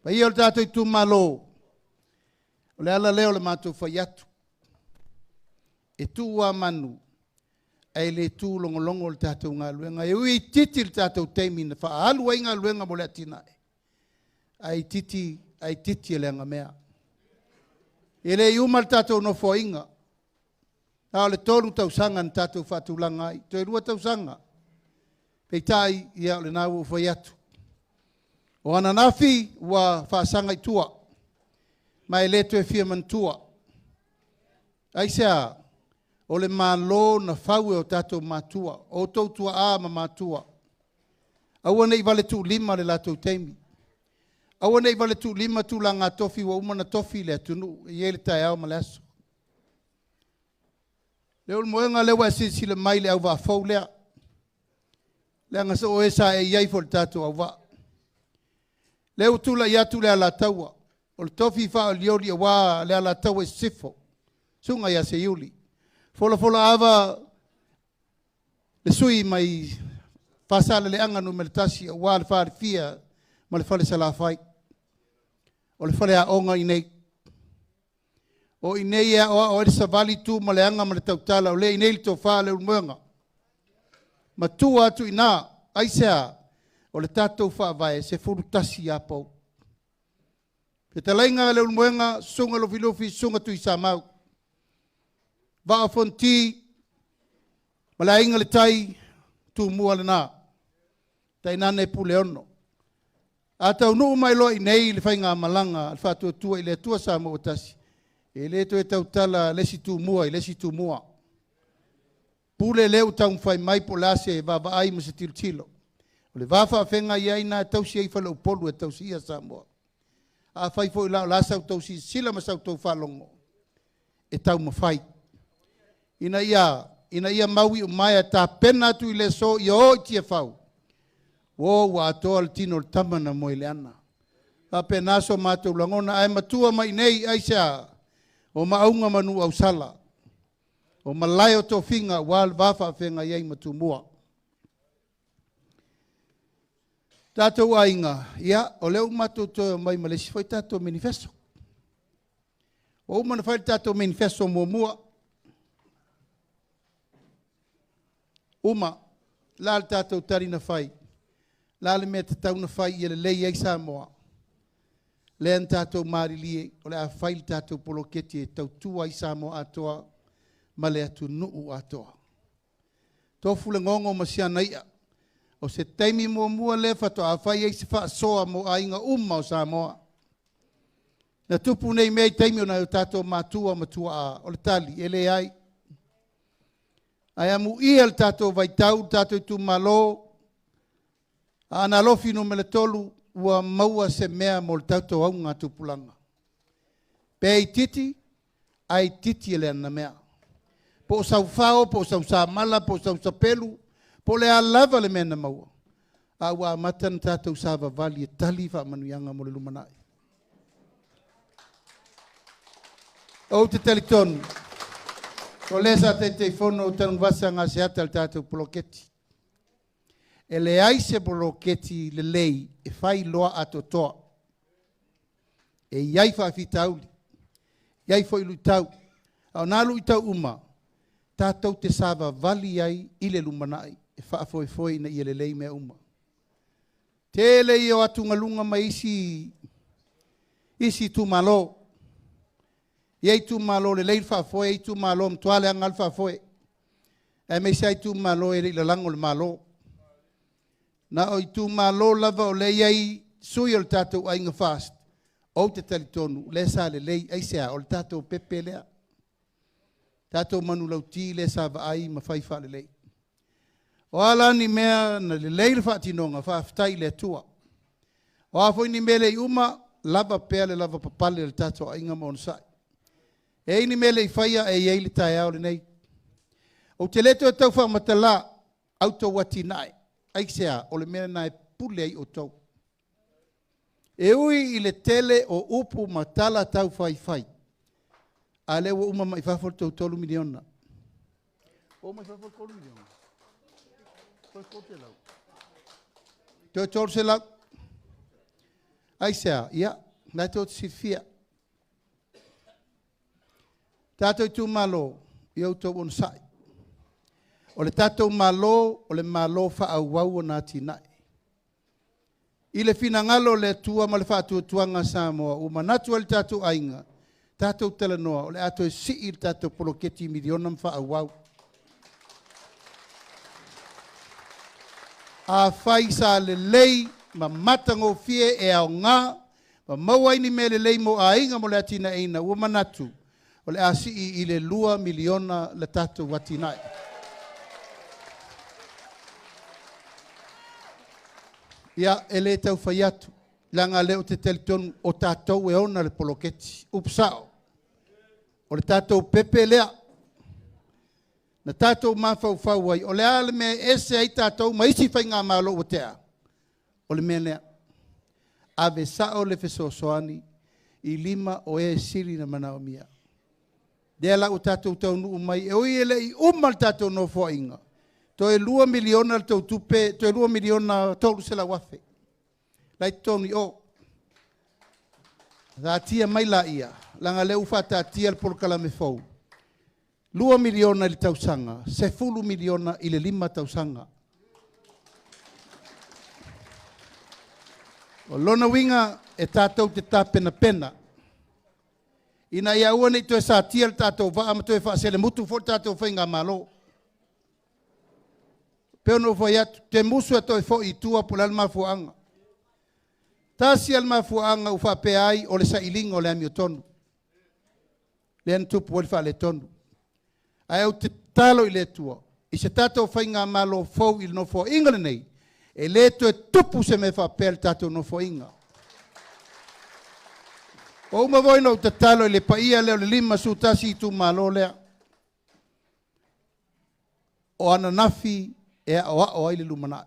Paia o le tatou itumalo, o le ala lea o le matou fai atu. E tu lava manu, ae le tu logologo le tatou galuega. E ui itiiti le tatou taimi na faaalu ai galuega mo le atinae, ae itiiti, ae itiiti e le agamea. E le i uma le tatou nofoaiga, a o le 3 tausaga na tatou faatulaga ai, toe 2 tausaga. Peitai, ia o lena ua ou fai atu. O ananafi ua faasaga i tua, ma e le toe fia manatua. Aisea? O le Malo na fau e o tatou matua, o outou tuaa ma matua. Aua ne i vale tuulima le latou taimi. Aua ne i vale tuulima tulaga tofi ua uma na tofi le atunuu e i ai le taeao ma le aso. Le ulumoega lea ua e silasila mai le auvaa fou lea. Leaga so o e sa e i ai foi le tatou auvaa. Lea ua tulai atu le Alataua, o le tofi faaolioli aua le Alataua i Sisifo, susuga ia Seiuli. Folafola ava le sui mai Faasaleleaga Nu.1 aua le Falefia ma le Fale Salafai. O le faleaoga i nei. O i nei e aoao ai le savali, tu ma le aga ma le tautala, o lea i nei le tofa le ulumoega. Matua atu i ina, aisea, o le tatou faavae 11 ia pou. Fetalaiga le ulumoega, susuga Lufilufi, susuga Tuisamau. Vaa o Fonoti, ma le aiga le tai, tumua lena. Tainane Puleono. A taunuu mai loa i nei le faigamalaga a le Faatuatua i le Atua Samoa ua tasi, e le toe tautala le isi tumua i le isi tumua. Pule lea ua taumafai mai po o le a se vaavaai ma se tilotilo. O le va faafeagai ai lena e tausi ai faleupolu e tausia Samoa. Afai foi la o le a sa outou silasila ma sa outou faalogo, e taumafai ina ia ina ia mauiumaea tapena atu i le aso ia o i Tiafau, ua ua atoa le tino o le tama na moe i le ana. Faapena so matou lagona, ae matua mai nei aisea o Maauga ma Nuuausala, o malae o tofiga aua le va faafeagai ai ma Tumua. Tatou aiga, ia, o lea ua matou toe omai ma le isi foi tatou manifesto. Ua uma ona fai le tatou manifesto muamua. Uma, la le tatou tali na fai, la le mea tatau na fai ia lelei ai Samoa. Lea na tatou malilie, o le a fai le tatou poloketi e tautua ai Samoa atoa ma le atunuu atoa. Tofu le gogo ma siana i'a. O se taimi muamua lea faatoa fai ai se faasoa mo aiga uma o Samoa. Na tupu nei mea i taimi o nai o tatou matua ma tuaa, o le tali, e leai. Ae amuia le tatou vaitau, le tatou itumalo, Aana Alofi Nu.3, ua maua se mea mo le tatou augatupulaga. Pe itiiti, ae itiiti e le anamea. Po o sau fao, po o sau samala, po o sau sapelu, po o le a lava le mea na maua, a ua amata ona tatou savavali e tali faamanuiaga mo le lumanai. Ou te talitonu, o lea sa Taitaifono o Tanuvasa Gaseata le tatou poloketi. E leai se poloketi lelei e fai loa atoatoa. E i ai faafitauli, e i ai foi luitau. A o nā luitau uma, tatou te savavali ai i le lumanai e faafoefoe ina ia lelei mea uma. Tele ia o atugaluga ma isi isi itumalo. E i ai itumalo lelei le faafoe, e i ai itumalo matua leaga lava le faafoe. Aemaise lava itumalo e le i lalago le Malo. Na o itumalo lava o lea e i ai sui o le tatou aiga FAST, ou te talitonu o lea sa lelei. Aisea? O le tatou pepe lea, tatou manulauti lea sa vaai ma fai faalelei. O a la ni mea na lelei le faatinoga, faafetai i le Atua. O a foi ni mea le i uma, lava pea le lavapapale o le tatou aiga ma onosai. E i ai ni mea le i faia, e i ai le taeao lenei. Ou te le toe tau faamatala a outou atinae. Aisea? O le mea lena e pule ai outou. E ui i le tele o upu ma tala taufaifai, a lea ua uma mai fafo le tou $3 miliona. Ua uma i fafo le $3 miliona. Toe 300. Toe 300. Aisea? Ia, na tou te silafia. Tatou itumalo, ia outou onosai. O le tatou Malo, o le Malo faaauau ona atinae. I le finagalo o le Atua ma le faatuatuaga a Samoa, ua manatu ai le tatou aiga, tatou talanoa, o le a toe sii le tatou poloketi i miliona ma faaauau. Afai sa lelei ma matagofie e aoga ma maua ai ni mea lelei mo aiga mo le atinaeina, ua manatu o le a sii i le $2 miliona le tatou atinae. Ia, e le tau fai atu, leaga o lea ou te talitonu o tatou e ona le poloketi. Upu sao, o le tatou pepe lea na tatou mafaufau ai, o le a le mea e ese ai tatou ma isi faigamalo ua tea? O le mea lea, ave sao le fesoasoani i lima o e sili na manaomia. Lea la ua tatou taunuu mai, e ui e le i uma le tatou nofoaiga, toe $2 miliona le tou tupe, toe $2 miliona 300,000 la i totonu i o. Taatia mai laia, leaga o lea ua faataatia le polokalame fou, $2 miliona i le tausaga, $10 miliona i le 5 tausaga. O lona uiga e tatou te tapenapena ina ia aua ne i toe satia le tatou vaa ma toe faaselemutu foi le tatou faigamalo. Pei ona ou fai atu, te musu e toe foi i tua po o le a le mafuaaga. Tasi lava le mafuaaga ua faapea ai, o le sailiga o le amiotonu lea na tupu ai le faaletonu. Ae ou te tatalo i le Atua, I se tatou faigamalo fou i le nofoaiga lenei, e lē toe tupu se mea faapea le tatou nofoaiga. Ua uma foi ona ou tatalo i le paia lea o le 51 itumalo lea. O ananafi e aoao ai le lumanai.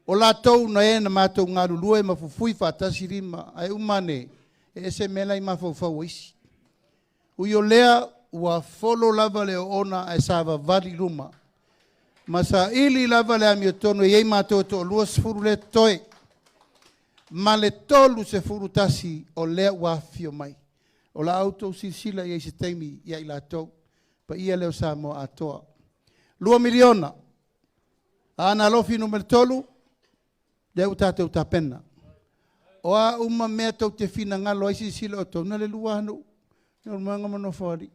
O latou na e na matou galulue ma fufui faatasi lima, ae uma ane, e ese mea la i mafaufau o isi. Ui o lea, ua folo lava le oona ae savavali i luma. Ma saili lava le amiotonu e i ai matou e toalua 20 lea totoe. Ma le 31 o lea ua afifio mai. O la outou silasila i ai i se taimi ia i latou. Paia lea o Samoa atoa. 2 miliona. Aana Alofi Nu.3, lea ua tatou tapena. O a uma mea tou te finagalo ai silasila outou, na le lua nuu, Leulumoega ma Nofoalii.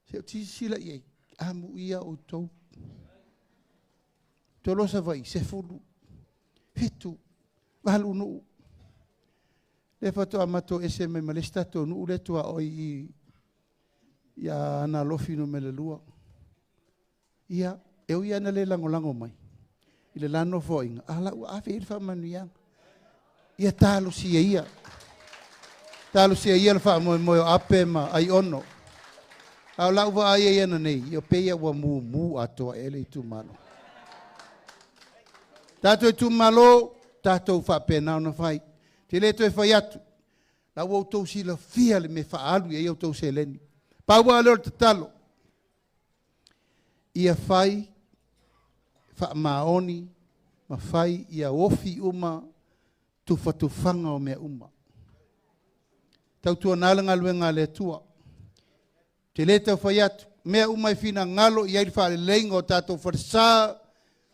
Se o silasila i ai, amuia outou. Tolo Savaii, 10, 7, 8 nuu. Lea faatoa matou ese mai ma le isi tatou nuu lea tuaoi i ia Aana Alofi Nu.2. Ia, e ui lava ina le lagolago mai i le la nofoaiga, a la ua ave i ai le faamanuiaga. Ia talosia ia. Talosia ia le faamoemoe o Ape ma Aiono. A o lau vaai ai ananei, ia pei lava ua mumu atoa ea le itumalo. Tatou itumalo, tatou faapena ona fai. Te le toe fai atu, la ua outou silafia le mea e faaalu i ai outou seleni. Pau lava lea o le tatalo, ia fai faamaoni ma fai ia ofi uma tufatufaga o mea uma. Tautuana le galuega a le Atua. Te le tau fai atu, mea uma e finagalo i ai le faaleleiga o tatou falesa,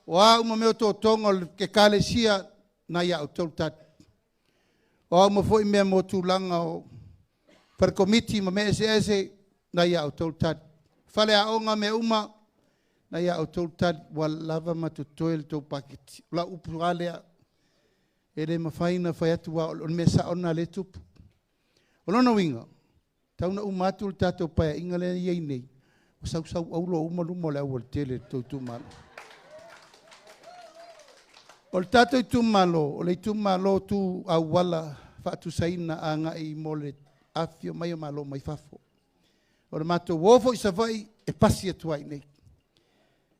o a uma mea o totoga o le ekalesia, na ia outou le tali. O a uma foi mea mo tulaga o falekomiti ma mea eseese, na ia outou le tali. Fale aoga mea uma, na ia outou le tali. Ua lava ma totoe le tou paketi. O lau upu lava lea, e le mafai ona fai atu o le mea sao lena lea e tupu. O lona uiga, tau na uma atu le tatou paeaiga lea e i ai nei, ua sausau aulo uma luma o le aualatele i le tou itumalo. O le tatou itumalo, o le itumalo tu auala faatusaina agai mo le afifio mai o Malo mai fafo. O le matou o foi i Savaii e pasi atu ai i inei.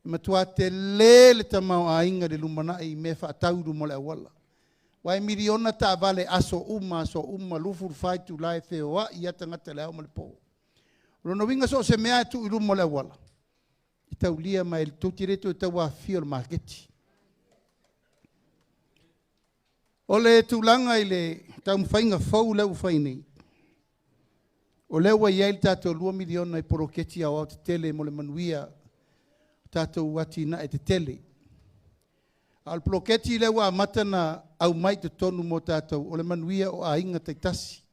E matua tele le tamaoaiga i le lumanai i mea faatau i luma o le auala. Aua e miliona taavale aso uma, aso uma, 24 itula e feoai lava tagata i le ao ma le po. O lona uiga so o se mea e tuu i luma o le auala, e taulia mai tou te le toe tau afifio i le maketi. O le tulaga i le taumafaiga fou lea ua fai nei, o lea ua i ai le tatou 2 miliona i poloketi aoao tetele mo le manuia o tatou atinae tetele. A o le poloketi lea ua amata na aumai i totonu mo tatou, o le manuia o aiga taitasi.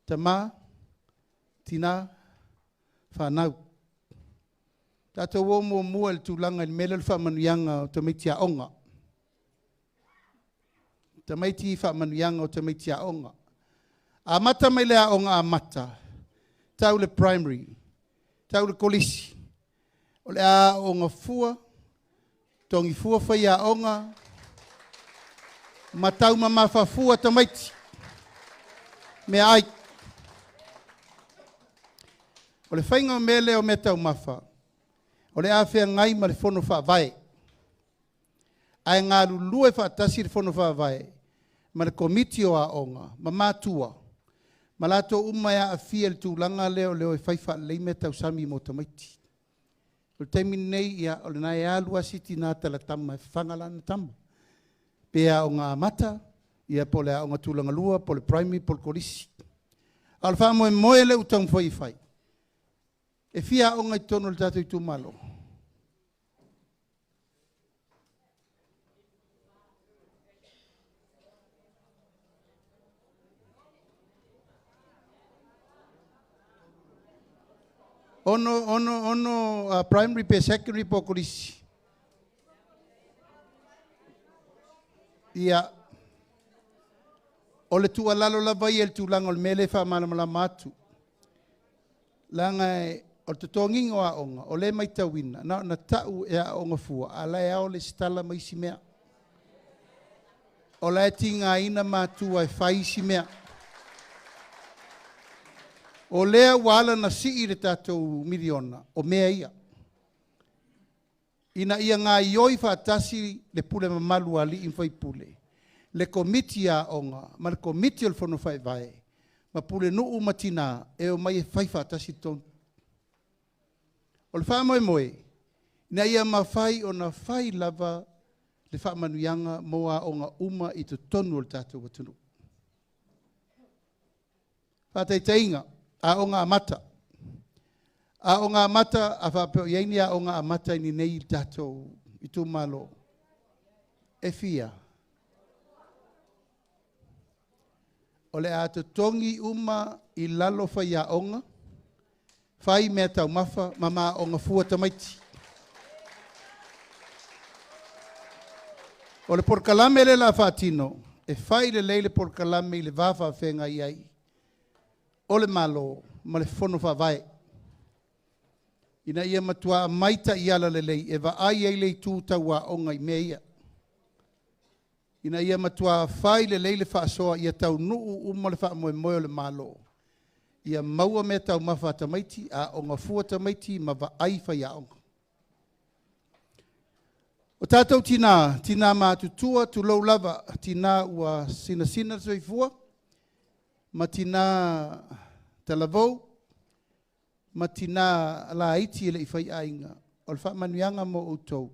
Tama, tina, fanau. Tatou o muamua i le tulaga i le mea lea o le faamanuiaga o tamaiti aoga. Tamaiti faamanuiaga o tamaiti aoga. Amata mai le aoga amata, tau le primary, tau le kolisi. O le aoga fua, togi fua fai aoga, ma taumamafa fua tamaiti. Mea ai. O le faiga o mea lea o mea taumafa, o le a feagai ma le fono faavae. Ae galulue faatasi le fono faavae ma le komiti o aoga ma matua ma latou uma e aafia i le tulaga lea o le o e fai faalelei mea tausami mo tamaiti. O le taimi lenei, ia, o lena e alu lava si tina talatama e fafaga lana tama. Pe aoga amata, ia po o le aoga tulaga lua, po o le primary, po o le kolisi. A o le faamoemoe lea ua taumafai e fai, e fia aoga i totonu o le tatou itumalo. Ono, ono, ono, primary pe secondary po kolisi. Ia, o le tuualalo lava ia i le tulaga o le mea lea e faamalamalama atu. Leaga O le totogiina o aoga, o lea e matauina, na ona tau e aooga fua, a o la e ao le lesitala ma isi mea. O la e tigaina matua e fai isi mea. O lea ua ala ona sii le tatou miliona, o mea ia. Ina ia gaoioi faatasi le pule mamalu a alii ma faipule, le Komiti a Aoga ma le Komiti o le Fono Faavae ma pulenuu ma tina e omai e fai faatasi le tonu. O le faamoemoe, ina ia mafai ona fai lava le faamanuiaga mo aoga uma i totonu o le tatou atunuu. Faataitaiga, aoga amata. Aoga amata, a faapea o i ai ni aoga amata i inei i le tatou itumalo, e fia? O le a totogi uma i lalo faiaoga, fai mea taumafa ma maaoga fua tamaiti. O le polokalame lea o le a faatino, e fai lelei le polokalame i le va faafeagai ai o le Malo ma le Fono Faavae, ina ia matua aumai taiala lelei e vaai ai le itu tau aoga i mea ia, ina ia matua fai lelei le faasoa ia taunuu uma le faamoemoe o le Malo, ia maua mea taumafa a tamaiti, aooga fua tamaiti ma vaai faiaoga. O tatou tina, tina matutua, tulou lava, tina ua sinasina le soifua, ma tina talavou, ma tina laiti e le i faiaiga, o le faamanuiaga mo outou,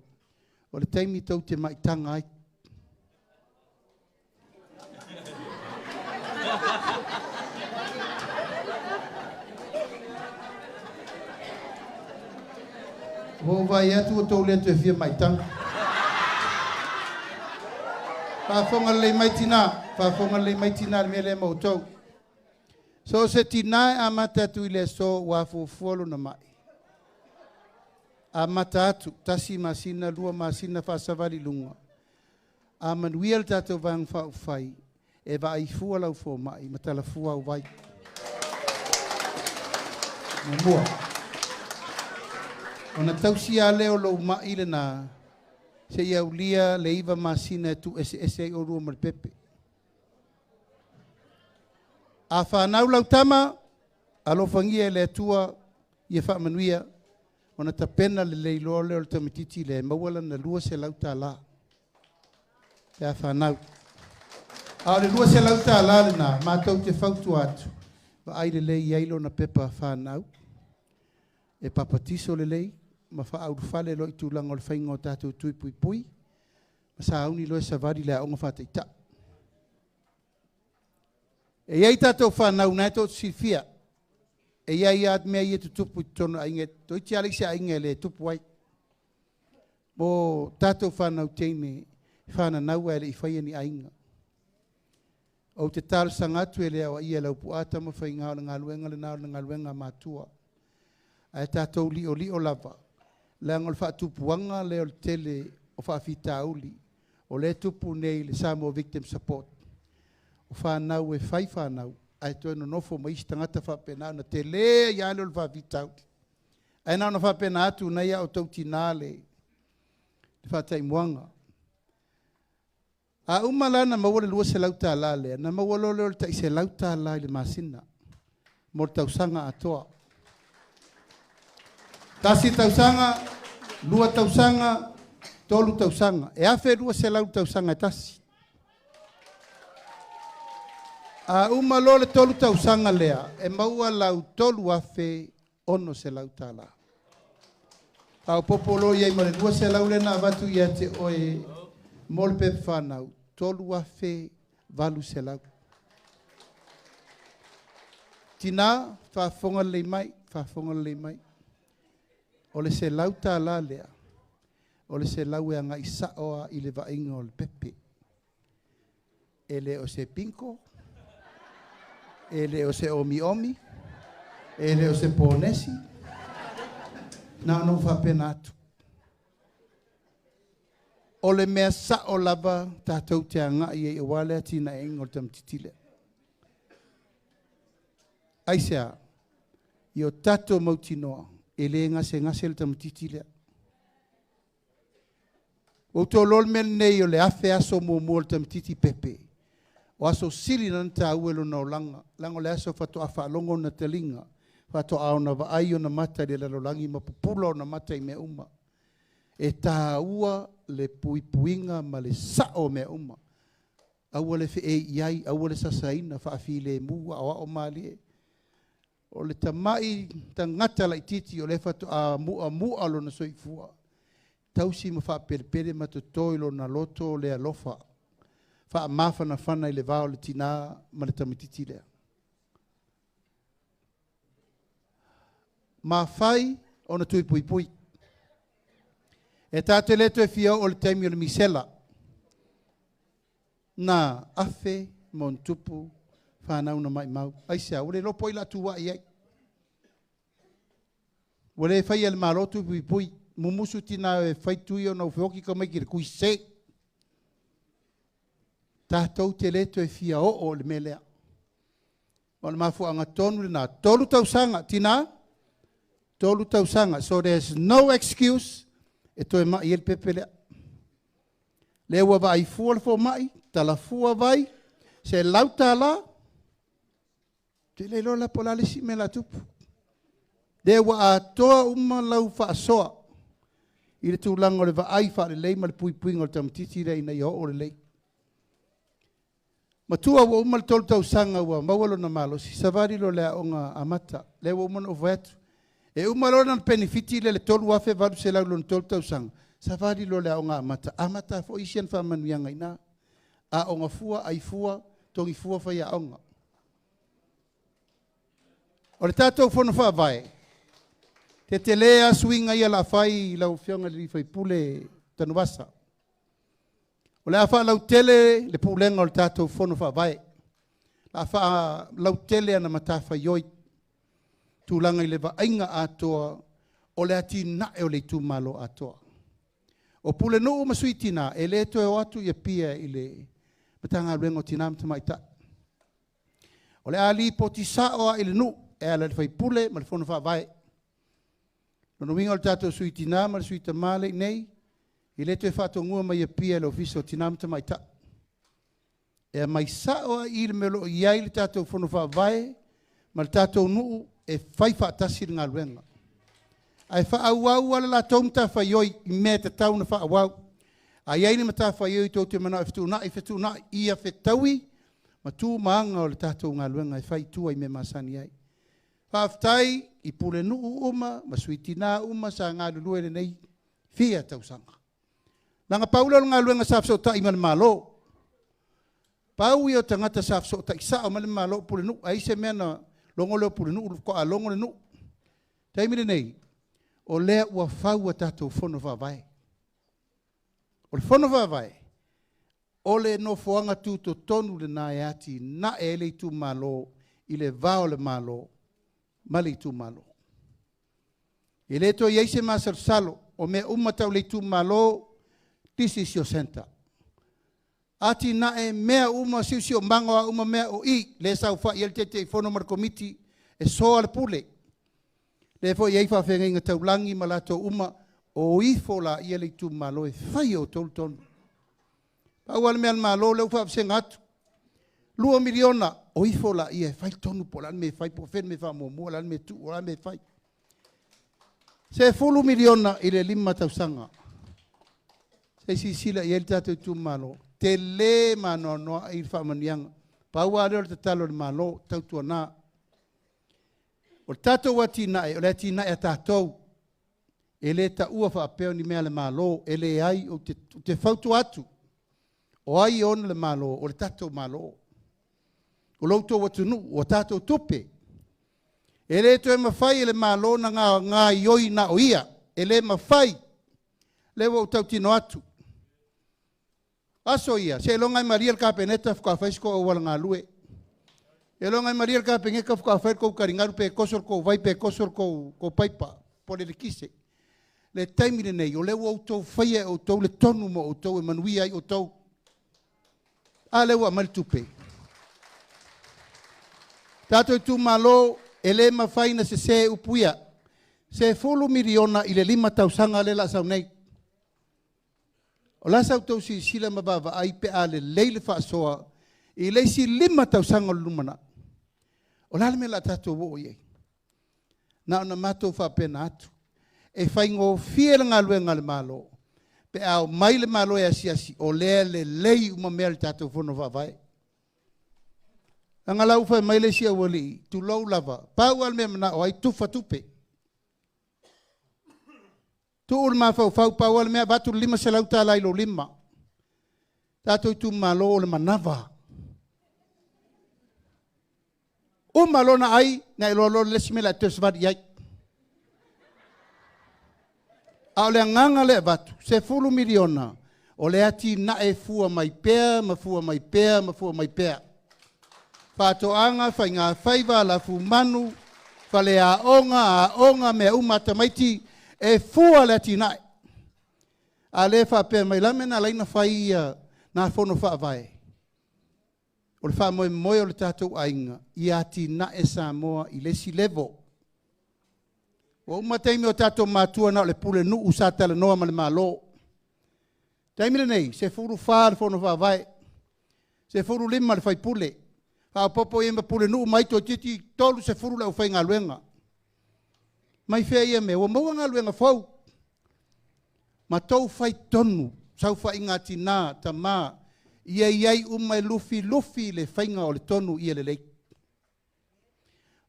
o le taimi tou te maitaga ai. Ua ou vaai atu ua tou le toe fia maitaga. Faafofoga lelei mai tina, faafofoga lelei mai tina i le mea lea ma outou. So o se tina e amata atu i le aso ua afuafua lona mai, amata atu, 1 masina, 2 masina faasavali i luga, a manuia le tatou Vaega Faaupufai, e vaai fua lau fomai ma talafua au vai. Muamua, ona tausi lava lea o lou mai lena, seia aulia le 9 masina e tuueseese ai oulua ma le pepe. A fanau lau tama, alofagia e le Atua ia faamanuia, ona tapena lelei loa lea o le tamaitiiti lea e maua lana $200 pe a fanau. A o le $200 lena, matou te fautua atu, vaai lelei i ai lona pepa fanau, e papatiso lelei, ma faaulufale loa i tulaga o le faiga o tatou tui puipui, ma sauni loa e savali le aoga faataitai. E i ai tatou fanau na e toatu silafia, e i ai lava mea ia e tutupu i totonu o aiga, toeitiiti lava leai se aiga e le tupu ai. Mo tatou fanau teine, fananau ae le i faia ni aiga. Ou te talosaga atu e le aoaia e Laupua Tamafaiga o le galuega lena o le galuega a matua. Ae tatou liolio lava, leaga o le faatupuaga lea o le tele o faafitauli, o lea e tupu nei i le Samoa Victim Support. O fanau e fai fanau, ae toe nonofo ma isi tagata faapena ona tele ai lava lea o le faafitauli. Ae na ona faapena atu na ia outou tina le faataimuaga. A uma la na maua le $200 lea, na maua loa lea o le tai $100 i le masina mo le tausaga atoa. 1 tausaga, 2 tausaga, 3 tausaga. E 1,200 tausaga e tasi. A uma loa le 3 tausaga lea, e maua lau $3,600. Faaopoopo loa i ai ma le 200 lea na avatu ia te oe mo le pepa fanau, 3,800. Tina, faafofoga lelei mai, faafofoga lelei mai. O le $100 lea, o le 100 e agai sao lava i le vaaiga o le pepe. E le o se bingo, e le o se omiomi, e le o se ponesi, na ona ou faapena atu. O le mea sao lava tatou te agai ai aua le atinaeina o le tamaitiiti lea. Aisea? Ia o tatou mautinoa E lē gasegase le tamaititi lea. Ua outou iloa le mea lenei o le 1,000 aso muamua o le tamaititi pepe, o aso sili na ona taua i lona olaga, leaga o le aso faatoa faalogo ona taliga, faatoa ona vaai ona mata i le lalolagi ma pupula ona mata i mea uma. E taua le puipuiga ma le sa'o o mea uma. Aua le fe'ei i ai, aua le sasaina, faafilemu, aoao malie. O le tama'i tagata laitiiti o lea faatoa mu'amu'a lona soifua, tausi ma faapelepele ma toto i lona loto le alofa, faamafanafana i le va o le tinā ma le tamaitiiti lea. Mafai ona tui puipui. E tatou te le toe fia oo i le taimi o le misela na afe ma ona tupu fanau na maumau. Aisea? Ua le iloa po o ai o le a tuai ai. Ua le faia e le Malo tui puipui. Mumusu tinā e fai tui ona ua feoti tamaiti i le tui sese. Tatou te le toe fia oo i le mea lea. O le mafuaaga tonu lena. 3 tausaga, tinā, 3 tausaga. So there's no excuse e toe mai ai le pepe lea. Lea ua vaai fua le fomai, talafua vai, $100, te le iloa la po o le a le isi mea o le a tupu. Lea ua atoa uma lau faasoa i le tulaga o le vaai faalelei ma le puipuiga o le tamaitiiti lea ina ia oo lelei. Matua ua uma le 3 tausaga ua maua lona malosi, savali loa i le aoga amata. Lea ua uma ona ou fai atu. E uma loa ona penefiti lea i le $3,800 i lona 3 tausaga, savali loa i le aoga amata, amata foi isi ana faamanuiaga i ina. Aoga fua, ai fua, togi fua faiaoga. O le tatou fono faavae, tetele lava suiga ia o le a fai i lau Afioga i le sui usufono Tanuvasa. O le a faalautele le pulega o le tatou fono faavae. O le a faalautele ana matafaioi, tulaga i le vaaiga atoa o le atinae o le itumalo atoa. O Pulenuu ma Sui Tina, e le toe o atu i Apia i le Matagaluega o Tina ma Tamaitai. O le a lipoti sao lava i le nuu e ala i le faipule ma le fono faavae. Lona uiga o le tatou Sui Tina ma le Sui Tama lea e i inei, e le toe faatonua mai Apia e le Ofisa o Tina ma Tamaitai. E aumai sao lava i i le mea o lo o i ai le tatou fono faavae ma le tatou nuu e fai faatasi le galuega. Ae faaauau lava le latou matafaioi i mea e tatau ona faaauau. A i ai ni matafaioi tou te manao e fetuunai, fetuunai, ia fetaui ma tu ma aga o le tatou galuega e fai i tua i mea masani ai. Faafetai i pulenuu uma ma sui tina uma sa galulue i lenei fia tausaga. Leaga pau lea o le galuega sa fesootai ma le Malo. Pau ia o tagata sa fesootai sao mai le Malo o pulenuu. A i ai se mea na logo lea o pulenuu faatoa logo le nuu. Taimi lenei, o lea ua fau a tatou fono faavae. O le fono faavae, o le nofoaga tutotonu lena e atinae ai le itumalo i le va o le Malo ma le itumalo. E le toe i ai se masalosalo o mea uma tau le itumalo, this is your center. Atinae mea uma, siosiomaga o a uma mea o i, lea e saofai ai le Taitaifono ma le Komiti e soa le pule. Lea foi e i ai faafeagaiga taulagi ma latou uma, o ifo laia le itumalo e fai e outou le tonu. Pau lava le mea a le Malo lea ua faavasega atu, 2 miliona, o ifo laia e fai le tonu po o le a le mea e fai, po o fea le mea e faamuamua, o le a le mea e tuu, o le a le mea e fai. $10 miliona i le 5 tausaga. Se i silasila i ai le tatou itumalo, tele ma anoanoai le faamanuiaga. Pau lava lea o le tatalo i le Malo, tautuana. O le tatou atinae, o le atinae a tatou. E le taua faapea o ni mea a le Malo, e leai, ou te fautua atu. O ai e ona le Malo? O le tatou Malo. O lo outou atunuu, o tatou tupe. E le toe mafai e le Malo na gaioi na o ia. E le mafai. Lea ua ou tautino atu. Aso ia, seiloga e malie le Kapeneta faatoa fai se tou auala galue. Seiloga e malie le Kapeneta faatoa fai le tou taligalu pe toso le tou vai pe toso le tou paipa po o le eletise. Le taimi lenei, o lea ua outou faia e outou le tonu mo outou e manuia ai outou. A lea ua aumai le tupe. Tatou itumalo, e le mafai ona sese upu ia. 10 miliona i le 5 tausaga le la sau nei. O la sau tau silasila ma vaavaai pe a lelei le faasoa i le isi 5 tausaga o le lumanai. O le a le mea o le a tatou oo i ai? Na ona matou faapena atu. E faigofie le galuega a le Malo, pe a omai le Malo e asiasi, o lea e lelei uma mea i le tatou Fono Faavae. Leaga la ua fai mai le isi aualii, tulou lava, pau lava le mea e manao ai, tufa tupe. Tuu le mafaufau, pau lava le mea, avatu le $500 i lou lima. Tatou itumalo o le manava. Uma lona ai, na e loa loa le isi mea o le a toe savali i ai. A o le agaga lea e avatu, 10 miliona, o le atinae fua mai pea ma fua mai pea ma fua mai pea. Faatoaga, faiga faiva, lafumanu, faleaoga, aoga, mea uma a tamaiti, e fua le atinae. A le faapea mai la mea na ala ai ona fai ia nā fono faavae. O le faamoemoe o le tatou aiga, ia atinae Samoa i le isi level. Ua uma taimi o tatou matua na o le pulenuu sa talanoa ma le Malo. Taimi lenei, 14 le fono faavae, 15 le faipule, faaopoopo i ai ma pulenuu mai toeitiiti 30 le aufaigaluega. Mai fea ia mea? Ua maua galuega fou. Ma tou fai tonu, saofaiga a tina, tama, ia i ai uma e lufilufi le faiga o le tonu ia lelei.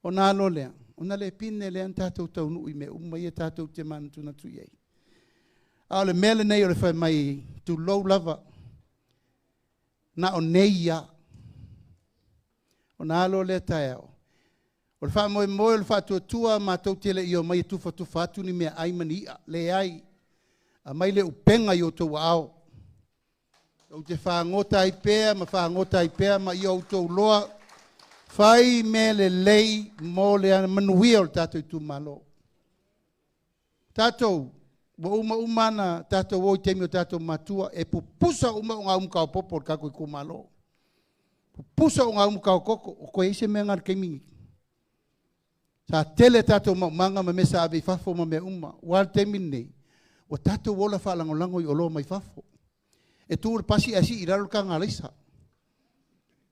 Ona alo lea, ona le pine lea na tatou taunuu i mea uma ia tatou te manatunatu i ai. A o le mea lenei o le fai mai, tulou lava, na o nei ia. Ona alo lea taeao. O le faamoemoe o le faatuatua matou te le i omai e tufatufa atu ni meaai ma ni i'a. Leai, aumai le upega i outou aao. Ou te fagota ai pea ma fagota ai pea ma ia outou loa fai mea lelei mo le manuia o le tatou itumalo. Tatou, ua uma uma na tatou o i taimi o tatou matua, e pupusa uma o ngā umu kaopopo o le tatou itumalo. Pupusa o ngā umu kaokoko, o koe ai se mea ngā le taimi ni. Sa tele tatou maumaga ma mea sa ave i fafo ma mea uma. Ua le taimi lenei, ua tatou ola faalagolago i oloa mai fafo. E tu le pasi ae sii i lalo le taga alaisa.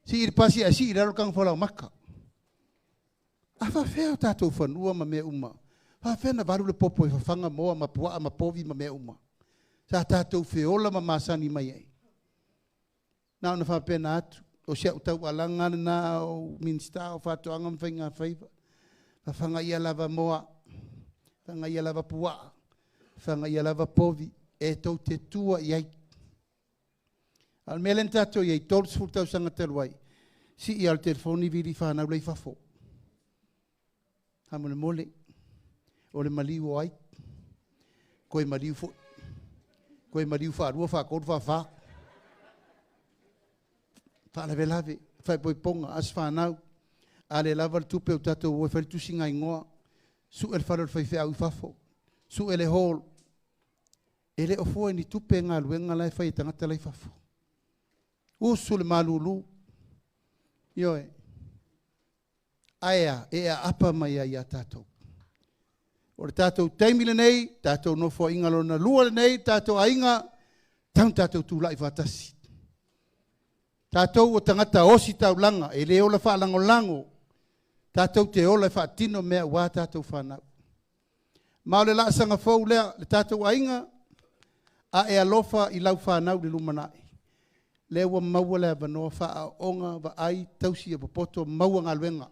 Sii le pasi ae sii i lalo le taga falaomata. A faafefea o tatou fanua ma mea uma? Faafefea na valu le popo e fafaga moa ma puaa ma povi ma mea uma? Sa tatou feola ma masani mai ai. Na ona faapena atu, o si au taualaga lena o Minisita o Faatoaga ma Faiga Faiva. Fafaga ia lava moa, fafaga ia lava puaa, fafaga ia lava povi, e tou te tua i ai. A o le mea lea na tatou i ai, 30 tausaga talu ai, sii lava o le telefoni vili fanau la i fafo. Faamolemole, o le maliu o ai? Toe maliu foi. Toe maliu faalua, faatolu, faafa. Faalavelave, faaipoipoga, aso fanau. A le lava le tupe o tatou o e fai le tusiga igoa, sue le fale o le faifeau i fafo, sue le hall. E le o fua i ni tupe galuega la e fai e tagata la i fafo. Usu le malulu. Ioe. Ae a, e aapa mai ai ia tatou. O le tatou taimi lenei, tatou nofoaiga lona lua lenei, tatou aiga, tau tatou tulai faatasi. Tatou o tagata osi taulaga, e le ola faalagolago, tatou te ola e faatino mea ua tatou fanau. Ma o le laasaga fou lea, le tatou aiga, a e alofa i lau fanau i le lumanai. Lea ua maua le avanoa faaaooga, vaai, tausi ia popoto, maua galuega.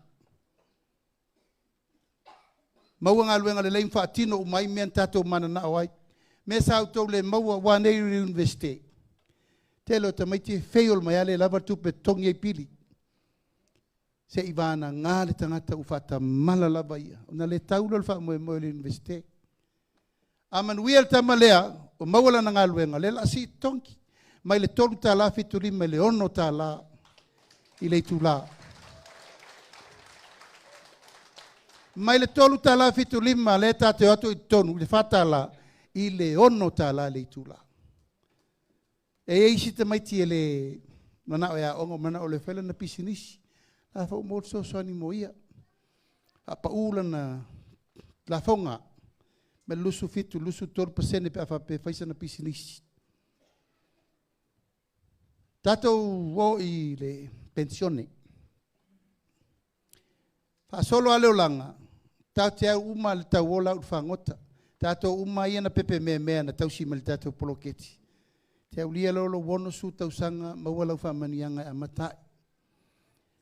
Maua galuega lelei ma faatino uma ai mea na tatou mananao ai. Mea sa outou le maua ua nei i le universite. Tele o tamaiti e fail mai lava le lava le tupe totogi ai pili. Se i vanaga le tagata ua faatamala lava ia. Ona le tau lea o le faamoemoe o le universite. A manuia le tama lea, o maua lana galuega, lea o le a sii totogi. Mai le $3.75 i le $6 i le itula. Mai le $3.75 lea tatou o atu i totonu i le $4 i le $6 i le itula. E i ai isi tamaiti e le manao e aoga, manao e fai lana pisinisi. La foi ua maua le fesoasoani mo ia. Faapau lana lafoga. Ma le 27, 23% pe a faapea e fai sana pisinisi. Tatou o i le penisione. Faasolo lava le olaga, tatou te au uma i le tauola au i le fagota. Tatou uma ia na pepemeamea na tausi mai i le tatou poloketi, te aulia loa lou 60 tausaga maua lau faamanuiaga e amata ai.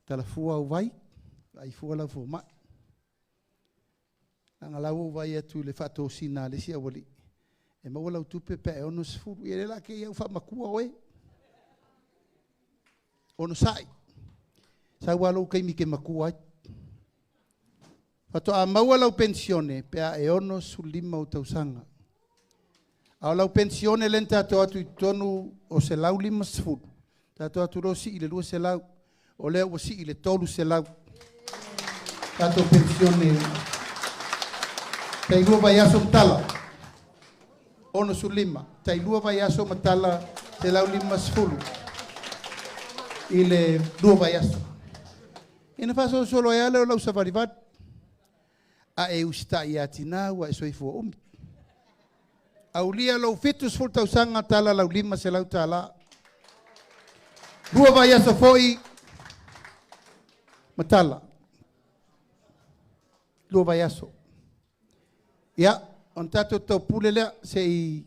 Talafua au vai, vaai fua lau fomai. Leaga la ua ou vaai atu i le faatosina a le isi aualii, e maua lau tupe pe a e 60. Ia lea o le a te i lava ua faamatua oe. Onosai, sau lava lou taimi e te matua ai. Faatoa maua lau penisione pe a e 65 ou tausaga. A o lau penisione lea na tatou o atu i totonu o $150, tatou o atu loa sii i le $200, o lea ua sii i le $300. Tatou penisione tai 2 vaiaso ma tala, 65, tai 2 vaiaso ma tala $150 i le 2 vaiaso. Ia ona faasolosolo ai lava lea o lau savalivali. A e usitai ia tina ua e soifua umi. Aulia lou 70 tausaga tala lau $500. 2 vaiaso foi ma tala. 2 vaiaso. Ia, ona tatou taupule lea, se i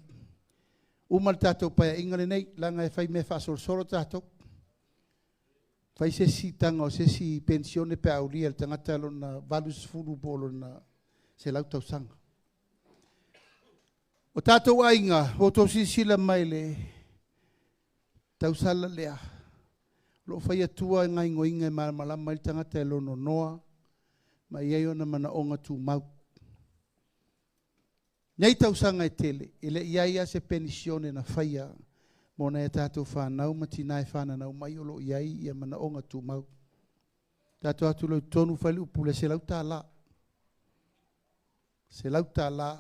uma le tatou paeaiga lenei, leaga e fai mea faasolosolo tatou. Fai se isi siitaga o se isi penisione pe a aulia e le tagata lona 80 po o lona 100 tausaga. O tatou aiga, ua outou silasila mai le tausala lea, o lo o fai atua gaoioiga e malamalama ai le tagata e lona noa ma i ai ona manaoga tumau. Nei tausaga e tele, e le i ai lava se penisione na faia mo nai a tatou fanau ma tina e fananau mai o lo o i ai ia manaoga tumau. Tatou atu loa i totonu fai le upu le $100. $100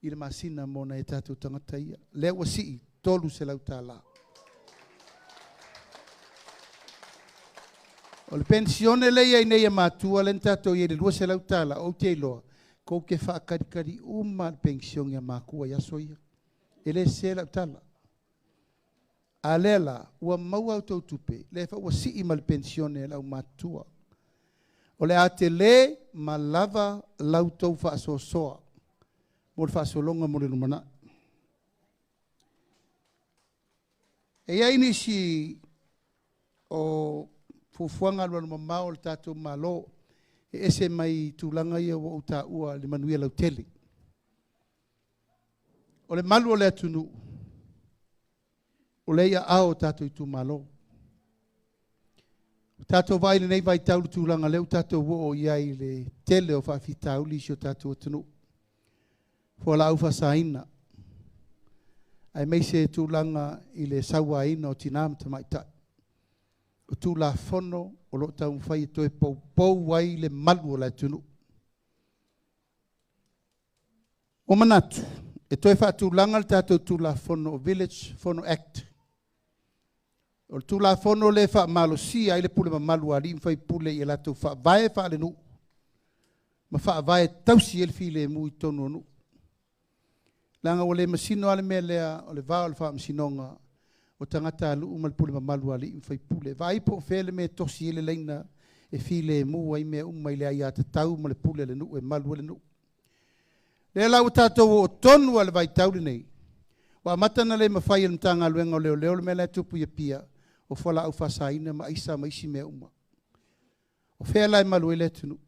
i le masina mo nai a tatou tagata ia. Lea ua sii $300. O le penisione lea e i ai nei a matua lea na tatou i ai i le $200, ou te iloa, tou te faatalitali uma lava i le penisione a matua i aso ia. E le sese lau tala. A lea la, ua maua a outou tupe, lea foi ua sii ma le penisione a le aumatutua. O le a tele ma lava la outou faasoasoa mo le faasologa mo le lumanai. E i ai nisi o fuafuaga alualumamao a le tatou Malo e ese mai tulaga ia ua ou taua i le manuia lautele. O le malu o le atunuu, o lea e i aao o tatou itumalo. Ua tatou vaai i lenei vaitau i le tulaga lea ua tatou oo i ai i le tele o faafitauli i si o tatou atunuu, fualaau faasaina, aemaise tulaga i le sauaina o tina ma tamaitai. O Tulafono o lo o taumafai e toe poupou ai le malu o le atunuu. Ua manatu e toe faatulaga le tatou Tulafono o Village Fono Act. O le Tulafono lea e faamalosia ai le pule mamalu a alii ma faipule i a latou faavae faalenuu ma faavae tausi ai le filemu i totonu o nuu. Leaga ua le masino lava le mea lea o le va o le faamasinoga o tagatanuu ma le pule mamalu a alii ma faipule. Vaai po o fea le mea e tosi ai le laina e filemu ai mea uma i le aiatatau ma le pule a le nuu e malu ai le nuu. Lea la ua tatou oo tonu lava i le vaitau lenei, ua amata ona le mafai e le Matagaluega o Leoleo le mea la e tupu i Apia, o fualaau faasaina ma aisa ma isi mea uma. O fea la e malu ai le atunuu?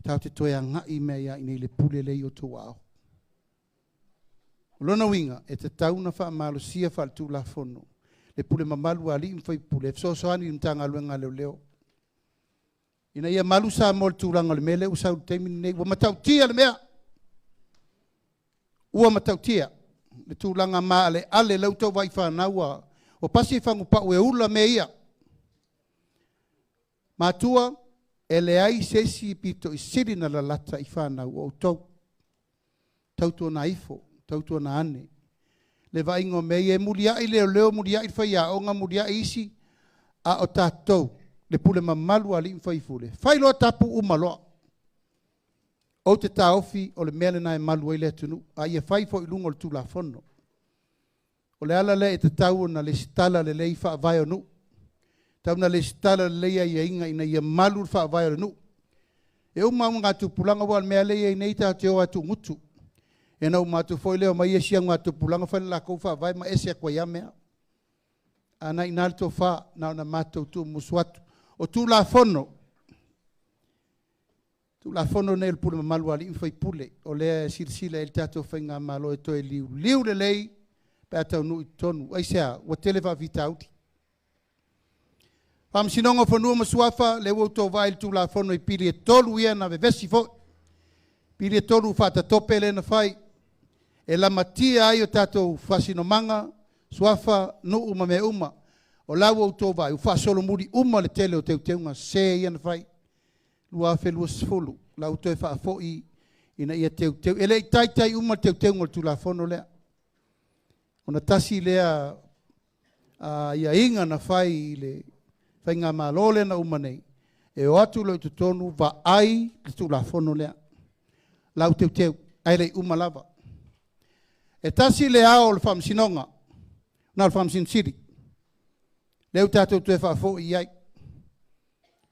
Tatou te toe agai mai lava i inei i le pule lea e i outou aao. O lona uiga, e tatau ona faamalosia faaletulafono le pule mamalu a alii ma faipule e fesoasoani i le Matagaluega a Leoleo ina ia malu Samoa i le tulaga o le mea lea ua sau i le taimi lenei. Ua matautia le mea. Ua matautia le tulaga maaleale lea ua outou vaai i fanau ua pasi le fagupau e ula mea ia. Matua, e leai se isi pito i sili ona lalata i fanau o outou. Tautuana ifo, tautuana ane. Le vaaiga o mea ia, e muliai leoleo, muliai le faiaoga, muliai isi, a o tatou, le pule mamalu a alii ma faipule, fai loa tapu uma loa. Ou te taofi o le mea lena e malu ai le atunuu, a ia fai foi i luga o le Tulafono. O le ala lea e tatau ona lesitala lelei faavae o nuu, tatau ona lesitala lelei aiaiga ina ia malu le faavae o le nuu. E uma augatupulaga aua o le mea lea e i ai nei tatou te o lava e tuugutu. Ia ona uma atu foi lea omai isi augatupulaga fai le latou faavae ma ese atu ai lava mea. A o lena e i ina le tofa, na ona matou tuumusu atu. O Tulafono, Tulafono nei o le pule mamalu a alii ma faipule, o lea e silasila i ai le tatou faigamalo e toe liuliu lelei pe a taunuu i totonu. Aisea? Ua tele faafitauli. Faamasinoga o Fanua ma Suafa, lea ua outou vaai i le Tulafono i pili e 3 ia na vevesi foi. Pili e 3 faatatope lea na fai e lamatia ai o tatou faasinomaga, suafa, nuu ma mea uma. O la ua outou vaai, ua faasolomuli uma le tele o teuteuga sese ia na fai 2020, la ua toe faafoi ina ia teuteu. E le i taitai uma le teuteuga o le Tulafono lea. Ona tasi lea aiaiga na fai i le faigamalo lea na uma nei, e o atu loa i totonu vaai le Tulafono lea. La ua teuteu, ae le i uma lava. E tasi le ao o le Faamasinoga, na o le Faamasino Sili. Lea ua tatou toe faafoi i ai,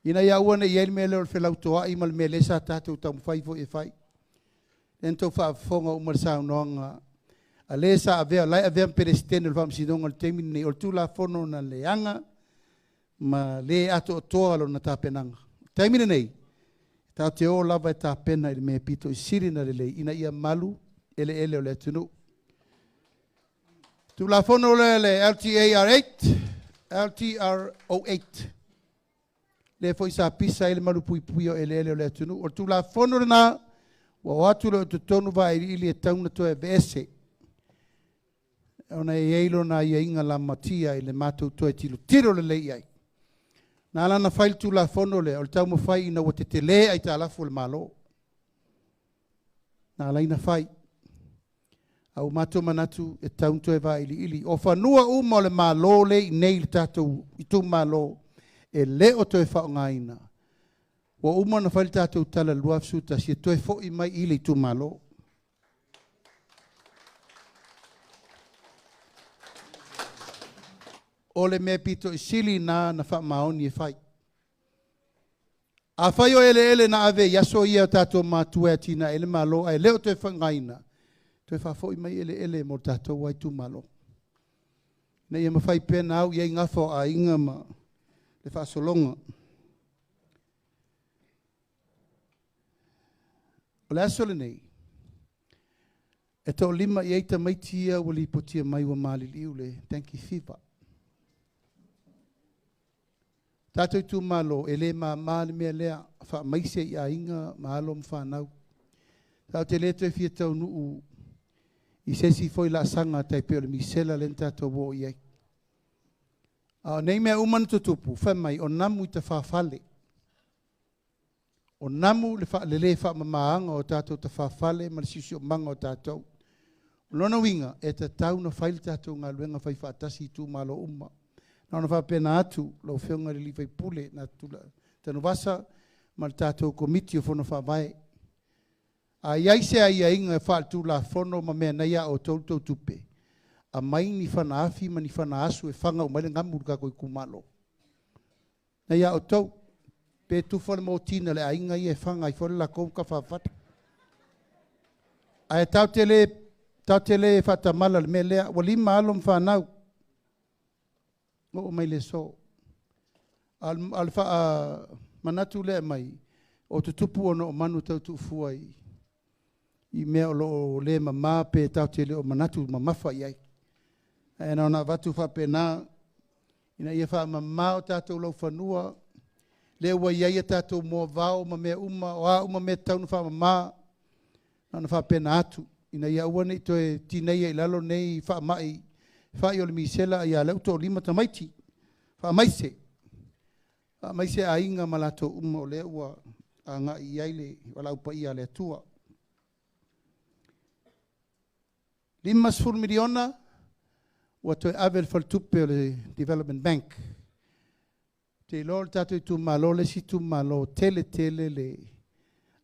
ina ia aua ne i i ai le mea lea o le felautoai ma le mea lea sa tatou taumafai foi e fai. Lea na outou faafofoga uma i le saunoaga a le sa avea, la e avea ma Peresetene o le Faamasinoga i le taimi lenei, o le Tulafono na leaga ma le atoatoa lona tapenaga. O le taimi lenei, tatou te o lava e tapena i le mea pito i sili ona lelei ina ia malu eleele o le atunuu. Tulafono lea le LTA R8, LTR 08, lea foi sa pisa ai le malupuipuia o eleele o le atunuu. O le Tulafono lena, ua o atu loa i totonu vailiili e tatau ona toe aveese, ona e i ai lona aiaiga lamatia i le matou toe tilotilo lelei i ai. Na ala ona fai le Tulafono lea, o le taumafai ina ua tetele aitalafu a le Malo. Na ala ai ona fai. A ua matou manatu e tatau ona toe vailiili. O fanua uma o le Malo lea e i inei i le tatou itumalo e le o toe faaaogaina, ua uma ona fai le tatou tala i le 2011 e toe foi mai i le itumalo. O le mea pito i sili lena na faamaoni e fai. Afai o eleele na ave i aso ia o tatou matua e atinae ai le Malo ae le o toe faaaogaina, toe faafoi mai eleele mo le tatou lava itumalo. Ina ia mafai pea ona au i ai gafa o aiga ma le faasologa. O le aso lenei, e toalima i ai tamaiti ia ua lipotia mai ua maliliu le dengue fever. Tatou itumalo, e le mama le mea lea, faamaise i aiga ma alo ma fanau. Tatou te le toe fia taunuu i se isi foi laasaga tai pei o le misela lea na tatou oo i ai. A o nei mea uma na tutupu, fai mai, o namu i tafafale. O namu le le faamamaaga o tatou tafafale ma le siosiomaga o tatou. O lona uiga, e tatau ona fai le tatou galuega fai faatasi i itumalo uma. Na ona faapena atu, lau Afioga i le sui usufono Tanuvasa ma le tatou Komiti o Fono Faavae. A i ai se aiaiga faale-tulafono ma mea nei a outou tou tupe, aumai ni fanaafi ma ni fanaasu e faga uma ai le gamu i le tatou itumalo. Nei a outou, pe tufa le motina i le aiga ia e faga ai foi le latou tafafale. Ae tatou te le faatamala i le mea lea, ua 5 alo ma fanau, oo mai le aso. A o le faamanatu lea e aumai, o tutupu ona o manu tau tuufua i mea o lo o le mama pe tatou te le o manatu mamafa i ai. Ae na ona avatu faapena, ina ia faamama o tatou laufanua, lea ua i ai a tatou moavao ma mea uma, o a uma mea tatau ona faamama, na ona faapena atu, ina ia aua ne i toe tineia i lalo nei faamai, fai o le misela, ia lea ua toalima tamaiti, faamaise, faamaise aiga ma latou uma o lea ua agai i ai le valaau paia a le Atua. 50 miliona ua toe ave le faletupe o le Development Bank. Te iloa o le tatou itumalo, le isi itumalo tele tele le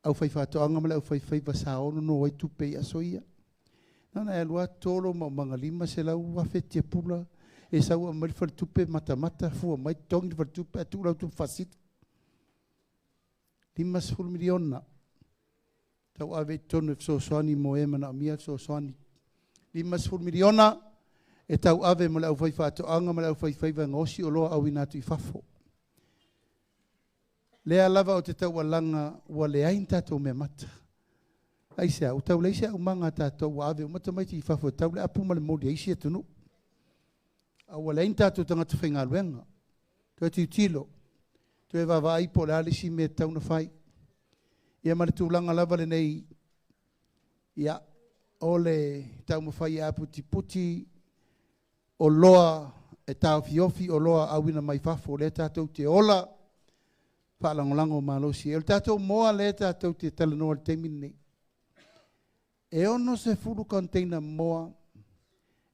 Aufaifaatoaga ma le aufaifaiva sa ono ai tupe i aso ia. Na ona e alu atu tolo maumaga 500,000 tiapula e sau aumai le faletupe matamata fua mai totogi le faletupe ae tuu lau tupe faasili. $50 miliona tauave i totonu e fesoasoani mo e manaomia le fesoasoani. $50 miliona e tauave mo le aufaifaatoaga ma le aufaifaiva e gaosi oloa auina atu i fafo. Lea lava o te taualaga ua leai ni tatou meamata. Aisea? Ua tau leai se aumaga a tatou ua ave uma tamaiti i fafo e tau le apu ma le moli a isi atunuu. A ua leai ni tatou tagata faigaluega. Toe tilotilo, toe vaavaai po o le a le isi mea e tatau ona fai. Ia ma le tulaga lava lenei, ia, o le taumafai e aputiputi oloa e taofiofi oloa auina mai fafo, lea tatou te ola faalagolago malosi ai. O le tatou moa lea tatou te talanoa i le taimi lenei, e 60 container moa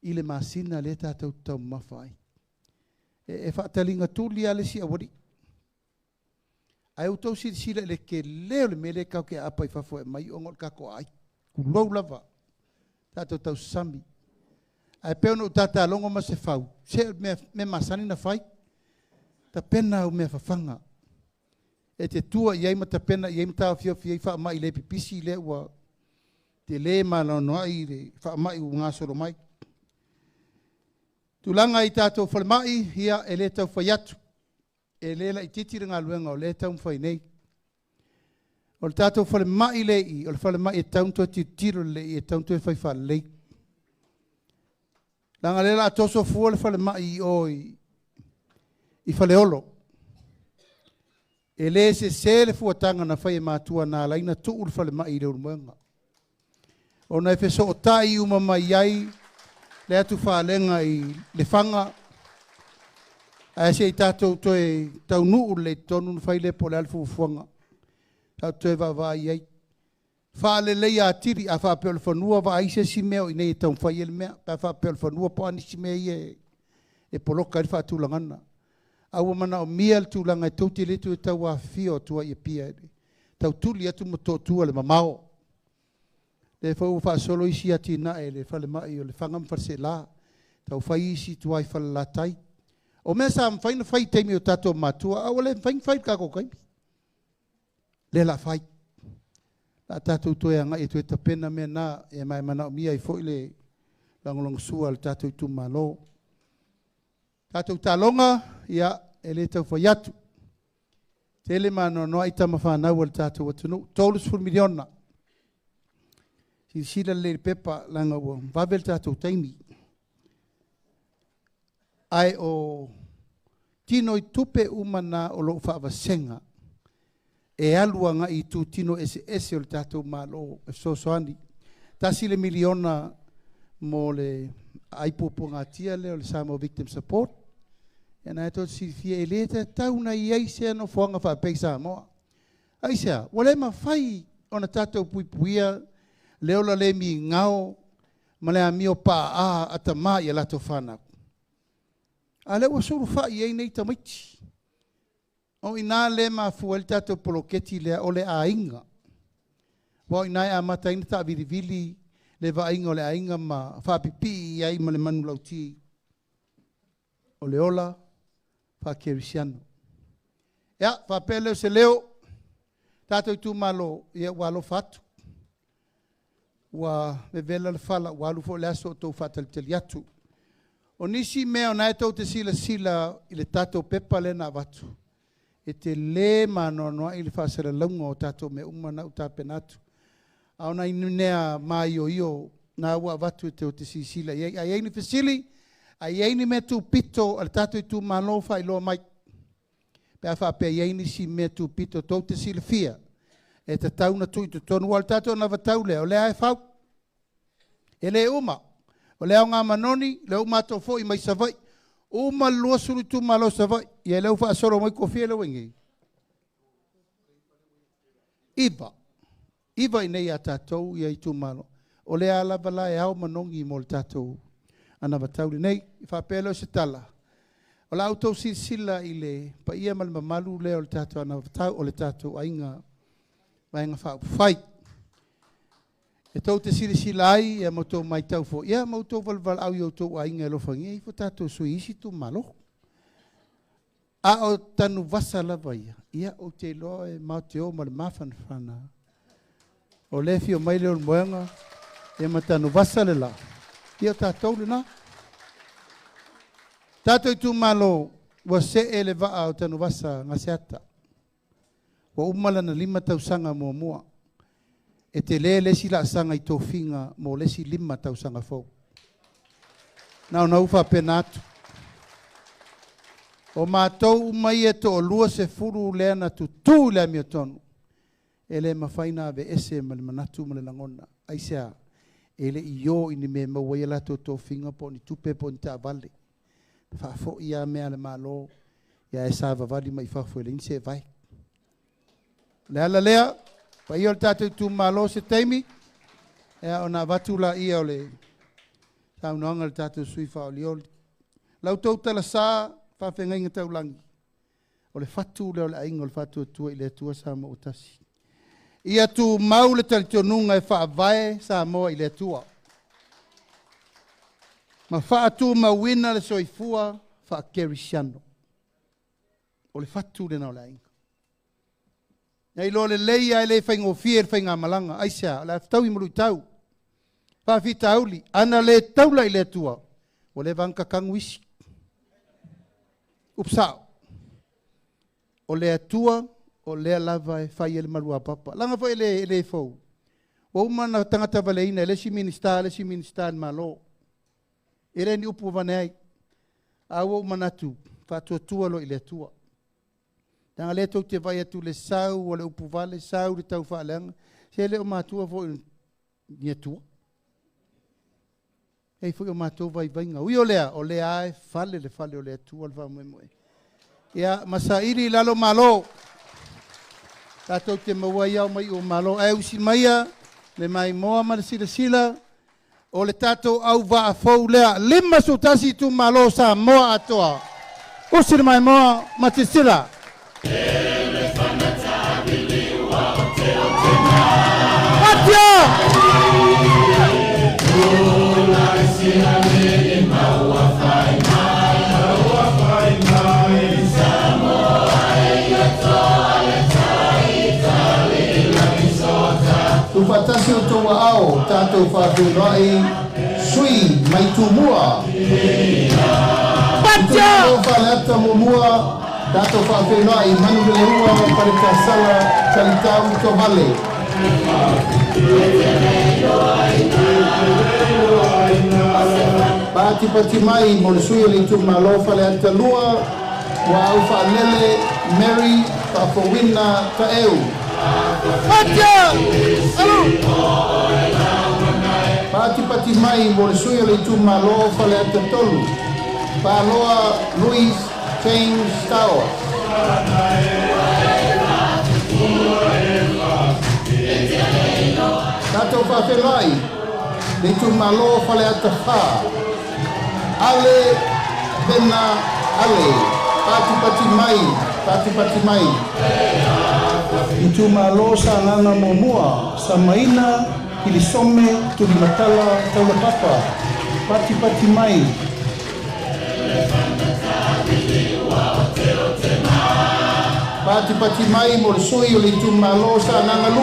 i le masina lea tatou te taumamafa ai. E faataliga tuli lava le isi aualii. Ae outou silasila i le tele o le mea lea tatou te aapa i fafo e aumai ona o le tatou aai. Tulou lava, tatou tausasami. Ae pei ona ou tatalogo Masefau, se mea masani ona fai, tapena au mea fafaga. E te tua i ai ma tapena i ai ma taofiofi ai faamai le pipisi lea ua tele ma anoanoai le faamai ua gasolo mai. Tulaga i tatou falemai, ia e le tau fai atu, e le laitiiti le galuega o lea e taumafai nei. O le tatou falemai lea i i, o le falemai e tatau ona toe tilotilo lelei, e tatau ona toe fai faalelei. Leaga o lea o le a toso fua le falemai i o i Faleolo. E le sese le fuataga na fai e matua na ala ai ona tuu le falemai i Leulumoega. Ona e fesootai uma mai ai le atufalega i Lefaga, ae se i tatou toe taunuu lelei i totonu ona fai lea po o le a le fuafuaga. Tatou toe vaavaai i ai. Faaleleia atili, a faapea o le fanua, vaai se isi mea o i inei e taumafai ai le mea, pe a faapea o le fanua po o a nisi mea ia e poloka ai le faatulagaga. A ua manaomia le tulaga e tou te le toe tau afifio atu ai i Apia e tautuli atu Motootua i le mamao. Lea foi ua faasolo isi atinae i le falemai o Lefaga ma Faleaseela, tau fai isi i tua i Falelatai. O mea sa mafai ona fai i taimi o tatou matua, a ua le mafai ona fai i le tatou taimi. Lea o le a fai. O le a tatou toe agai e toe tapena mea na, e manaomia ai foi le lagolagosua a le tatou itumalo. Tatou taaloga, ia, e le tau fai atu. Tele ma anoanoai tama fanau a le tatou atunuu, $30 miliona. Silasila lelei i le pepa, leaga ua vave le tatou taimi. Ae o tino i tupe uma na o lo o faavasega e alu agai i itutino eseese o le tatou Malo e fesoasoani. $1 miliona mo le aai puapuagatia lea o le Samoa Victim Support. Ia na e tou te silafia e le tatau ona i ai se nofoaga faapea i Samoa. Aisea? Ua le mafai ona tatou puipuia le ola le migao ma le amio paaa a tama i a latou fanau. A lea ua sulufai i ai nei tamaiti. O i ina lea e mafua ai le tatou poloketi lea o le aiga. Aua o i ina e amata ai ona taavilivili le vaaiga o le aiga ma faapipii i ai ma le manulauti o le ola faakerisiano. Ia, faapea lea o se leo, tatou itumalo, ia ua alofa atu. Ua vevela le fala, ua alu foi le aso o outou faatalitali atu. O nisi mea o na e tou te silasila i le tatou pepa lea na avatu, e tele ma anoanoai le faasalalauga o tatou mea uma na ua tapena atu. A o nai mea maioio na ua avatu e tou te silasila i ai. A i ai ni fesili, a i ai ni mea tupito a le tatou itumalo, faailoa mai. Pe a faapea e i ai nisi mea tupito tou te silafia, e tatau ona tuu i totonu. Aua o le tatou anavatau lea, o lea lava e fau. E le uma. O le aoga manoni, lea ua matou foi mai Savaii, uma le 20 itumalo o Savaii, ia lea ua faasolo mai toafia lea ua i inei? 9. 9 i inei ia tatou ia itumalo. O lea lava la e ao manogi mo le tatou anavatau lenei. E faapea lea o se tala, o la outou silasila i le paia ma le mamalu lea o le tatou anavatau, o le tatou aiga. Vaega Faaupufai. E tou te silasila ai ia ma outou matau foi, ia ma outou valaau i outou aiga e alofagia ifo tatou sui isi itumalo. A o tanuvasa lava ia, ia ou te iloa e matou te o ma le mafanafana. O lea e fia mai le moega, ia ma tanuvasa le la, ia o tatou lena. Tatou itumalo, ua see le vaa o tanuvasa Gaseata. Ua uma lana 5 tausaga muamua. E te le isi laasaga i tofiga mo le isi 5 tausaga fou. Na ona ou faapena atu. O matou uma ia toalua 20 lea na tutu i le amiotonu. E le mafai na aveese ma le manatu ma le lagona. Aisea, e le i o i ni mea maua ai latou tofiga po o ni tupe po o ni taavale. Faafoi lava mea a le Malo, ia e savavali mai fafo e leai ni seevai. Le ala lea, paia o le tatou itumalo se taimi, ia ona avatu laia o le saunoaga a le tatou sui faaolioli. Lau tou talasa faafeagaiga taulagi, o le fatu lea o le aiga o le Faatuatua i le Atua Samoa ua tasi. Ia tumau le talitonuga e faavae Samoa i le Atua. Ma faatumauina le soifua faakerisiano. O le fatu lena o le aiga. Nei loa le lei ae le faigofie le faigamalaga. Aisea, o le a fetaui ma luitau. Faafitauli, ana le taula i le Atua, ua leva ona kakagu isi. Upsao. O le Atua, o lea lava e fai e le maluapapa. Laga foi e le fou. Ua uma na tagata valeina e le isi minista, le isi minista le Malo. E le ni upu vane ai. A ua ou manatu, faatuatua loa i le Atua. Leaga lea tou te vaai atu le sau o le upu vale, sau le tau faaleaga. Se le o matua foi ni Atua. Ei foi o matou vaivaiga. Ui o lea, o lea e fale le fale o le Atua le faamoemoe. Ia, masaili i lalo malo. Tatou te maua ai ao mai o malo. Ae usi maia le maimoa ma le silasila o le tatou au vaafou lea. 51 itumalo Samoa atoa. Usi le maimoa ma silasila. Atia! Tufatasi o tou ao, tatou faafeiloai, sui mai Tumua. Atia! Itumalo Faleata muamua, tatou faafeiloai, Manuleleua, Faletasala, Talitau, Tovale. Patipati mai mo le sui o le itumalo Faleata 2, ua au faalele Mary Faafouina Taeu. Atia! Alu! Patipati mai mo le sui o le itumalo Faleata 3, Paloa Louis James Tower. Tatou faafeiloai le itumalo Faleata 4, Ale Vena Ale. Patipati mai, patipati mai. Itumalo Sagaga muamua, Samaina, Kilisome, Tulimatala, Taulapapa. Patipati mai. Patipati mai mo le sui o le itumalo Sagaga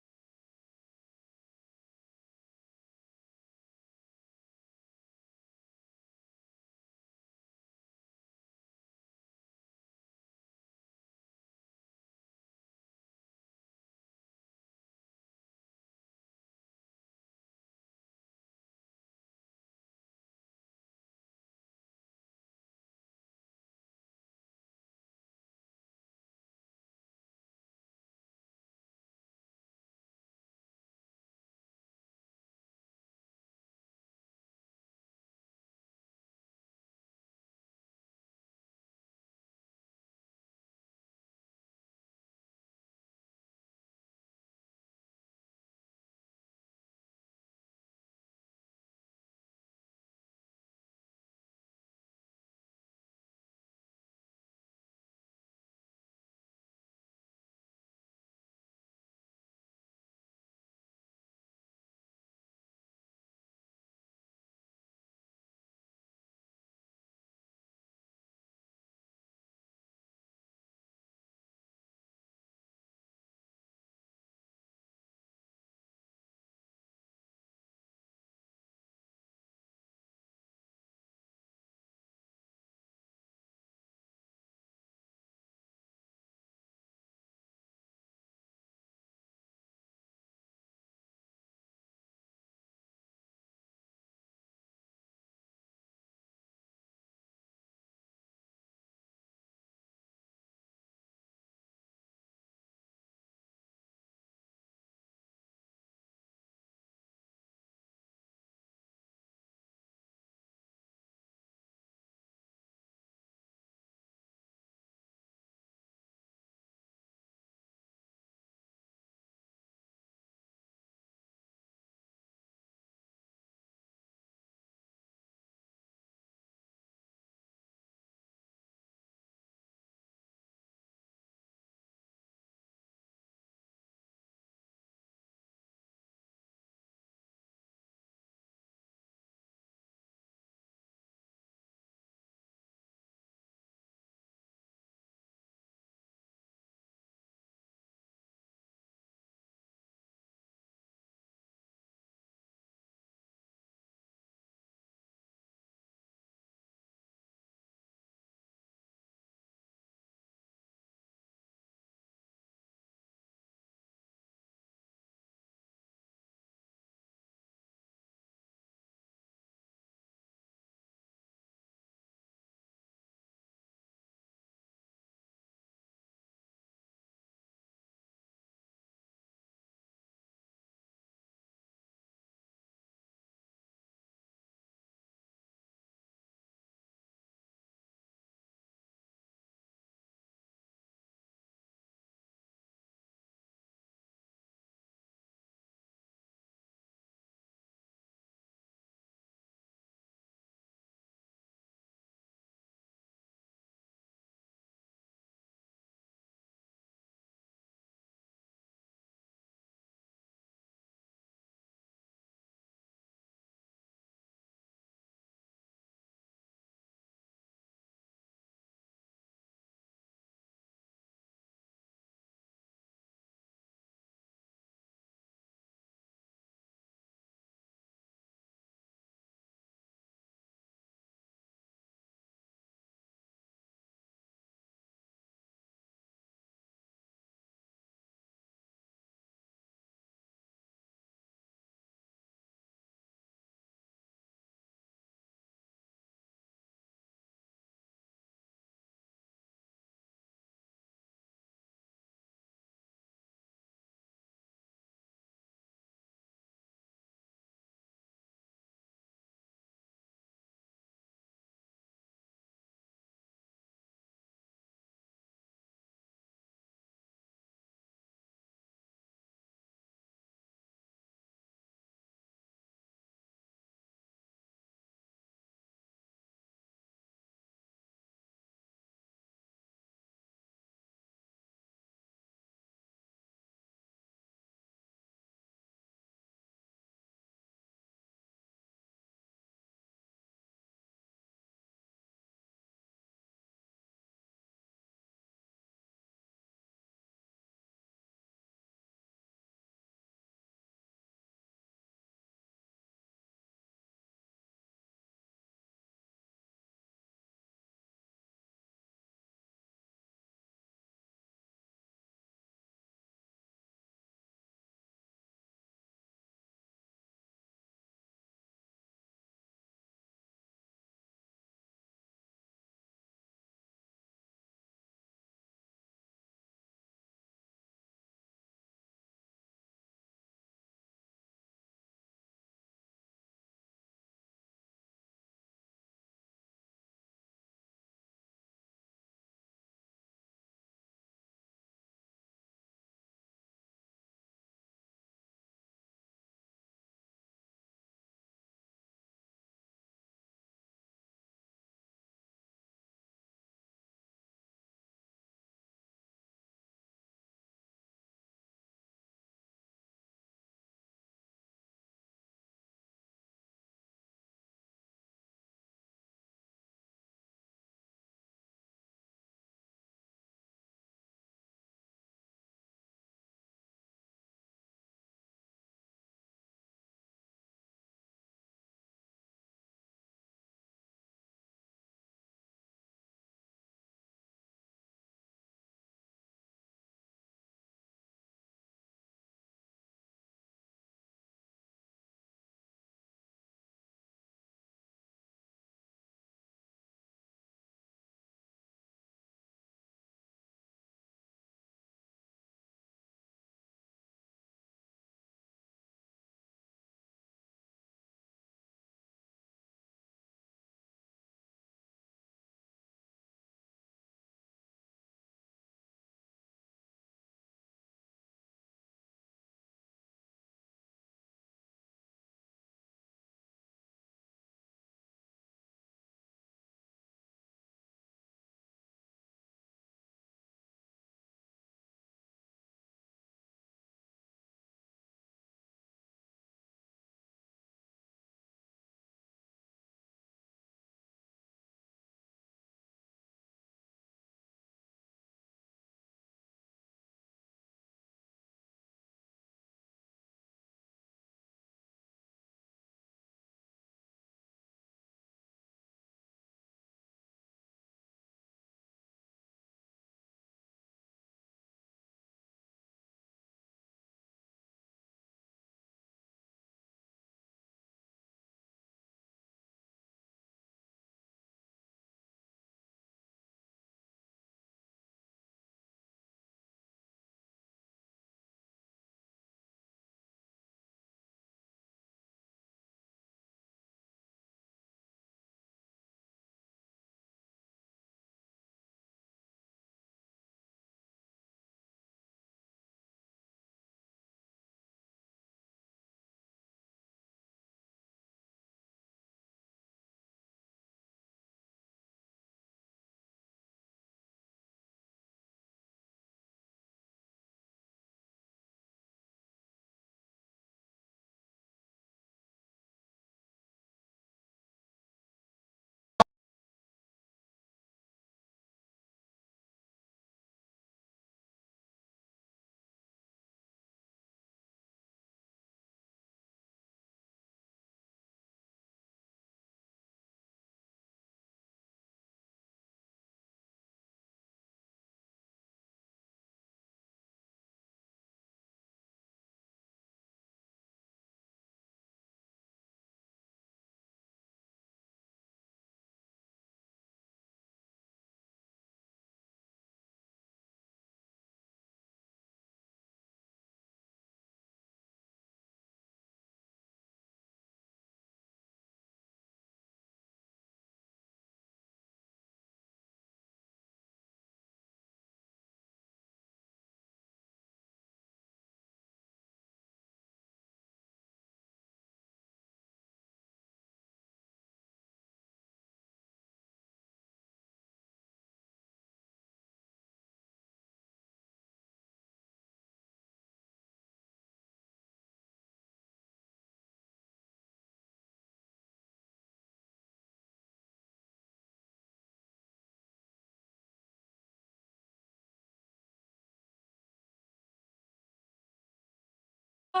Ua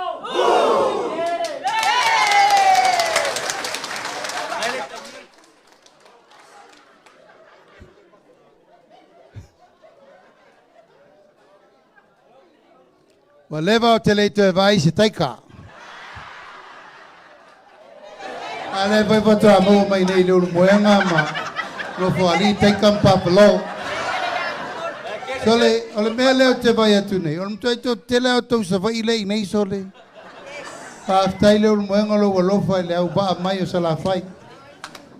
leva ou te le i toe vaai i se taika. A o lea foi faatoa maua mai nei i Leulumoega ma Nofoalii taika ma papaloo. Sole, o le mea lea ou te vaai atu nei, o le matuai toatele lava o tou Savaii lea i inei, sole. Faafetai Leulumoega lou alofa i le auvaa mai o Salafai.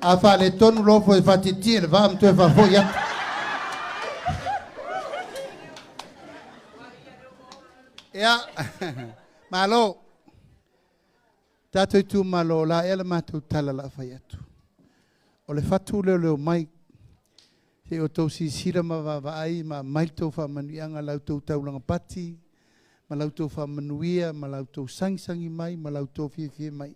A faaletonu loa foi faatietie le vaa ma toe faafoi atu. Ia, malo. Tatou itumalo, o la ea le matou tala o le a fai atu. O le fatu lea o le omai, se i outou silasila ma vaavaai ma aumai le tou faamanuiaga, la outou taulaga pati, ma la outou faamanuia, ma la outou sagisagi mai, ma la outou fiafia mai.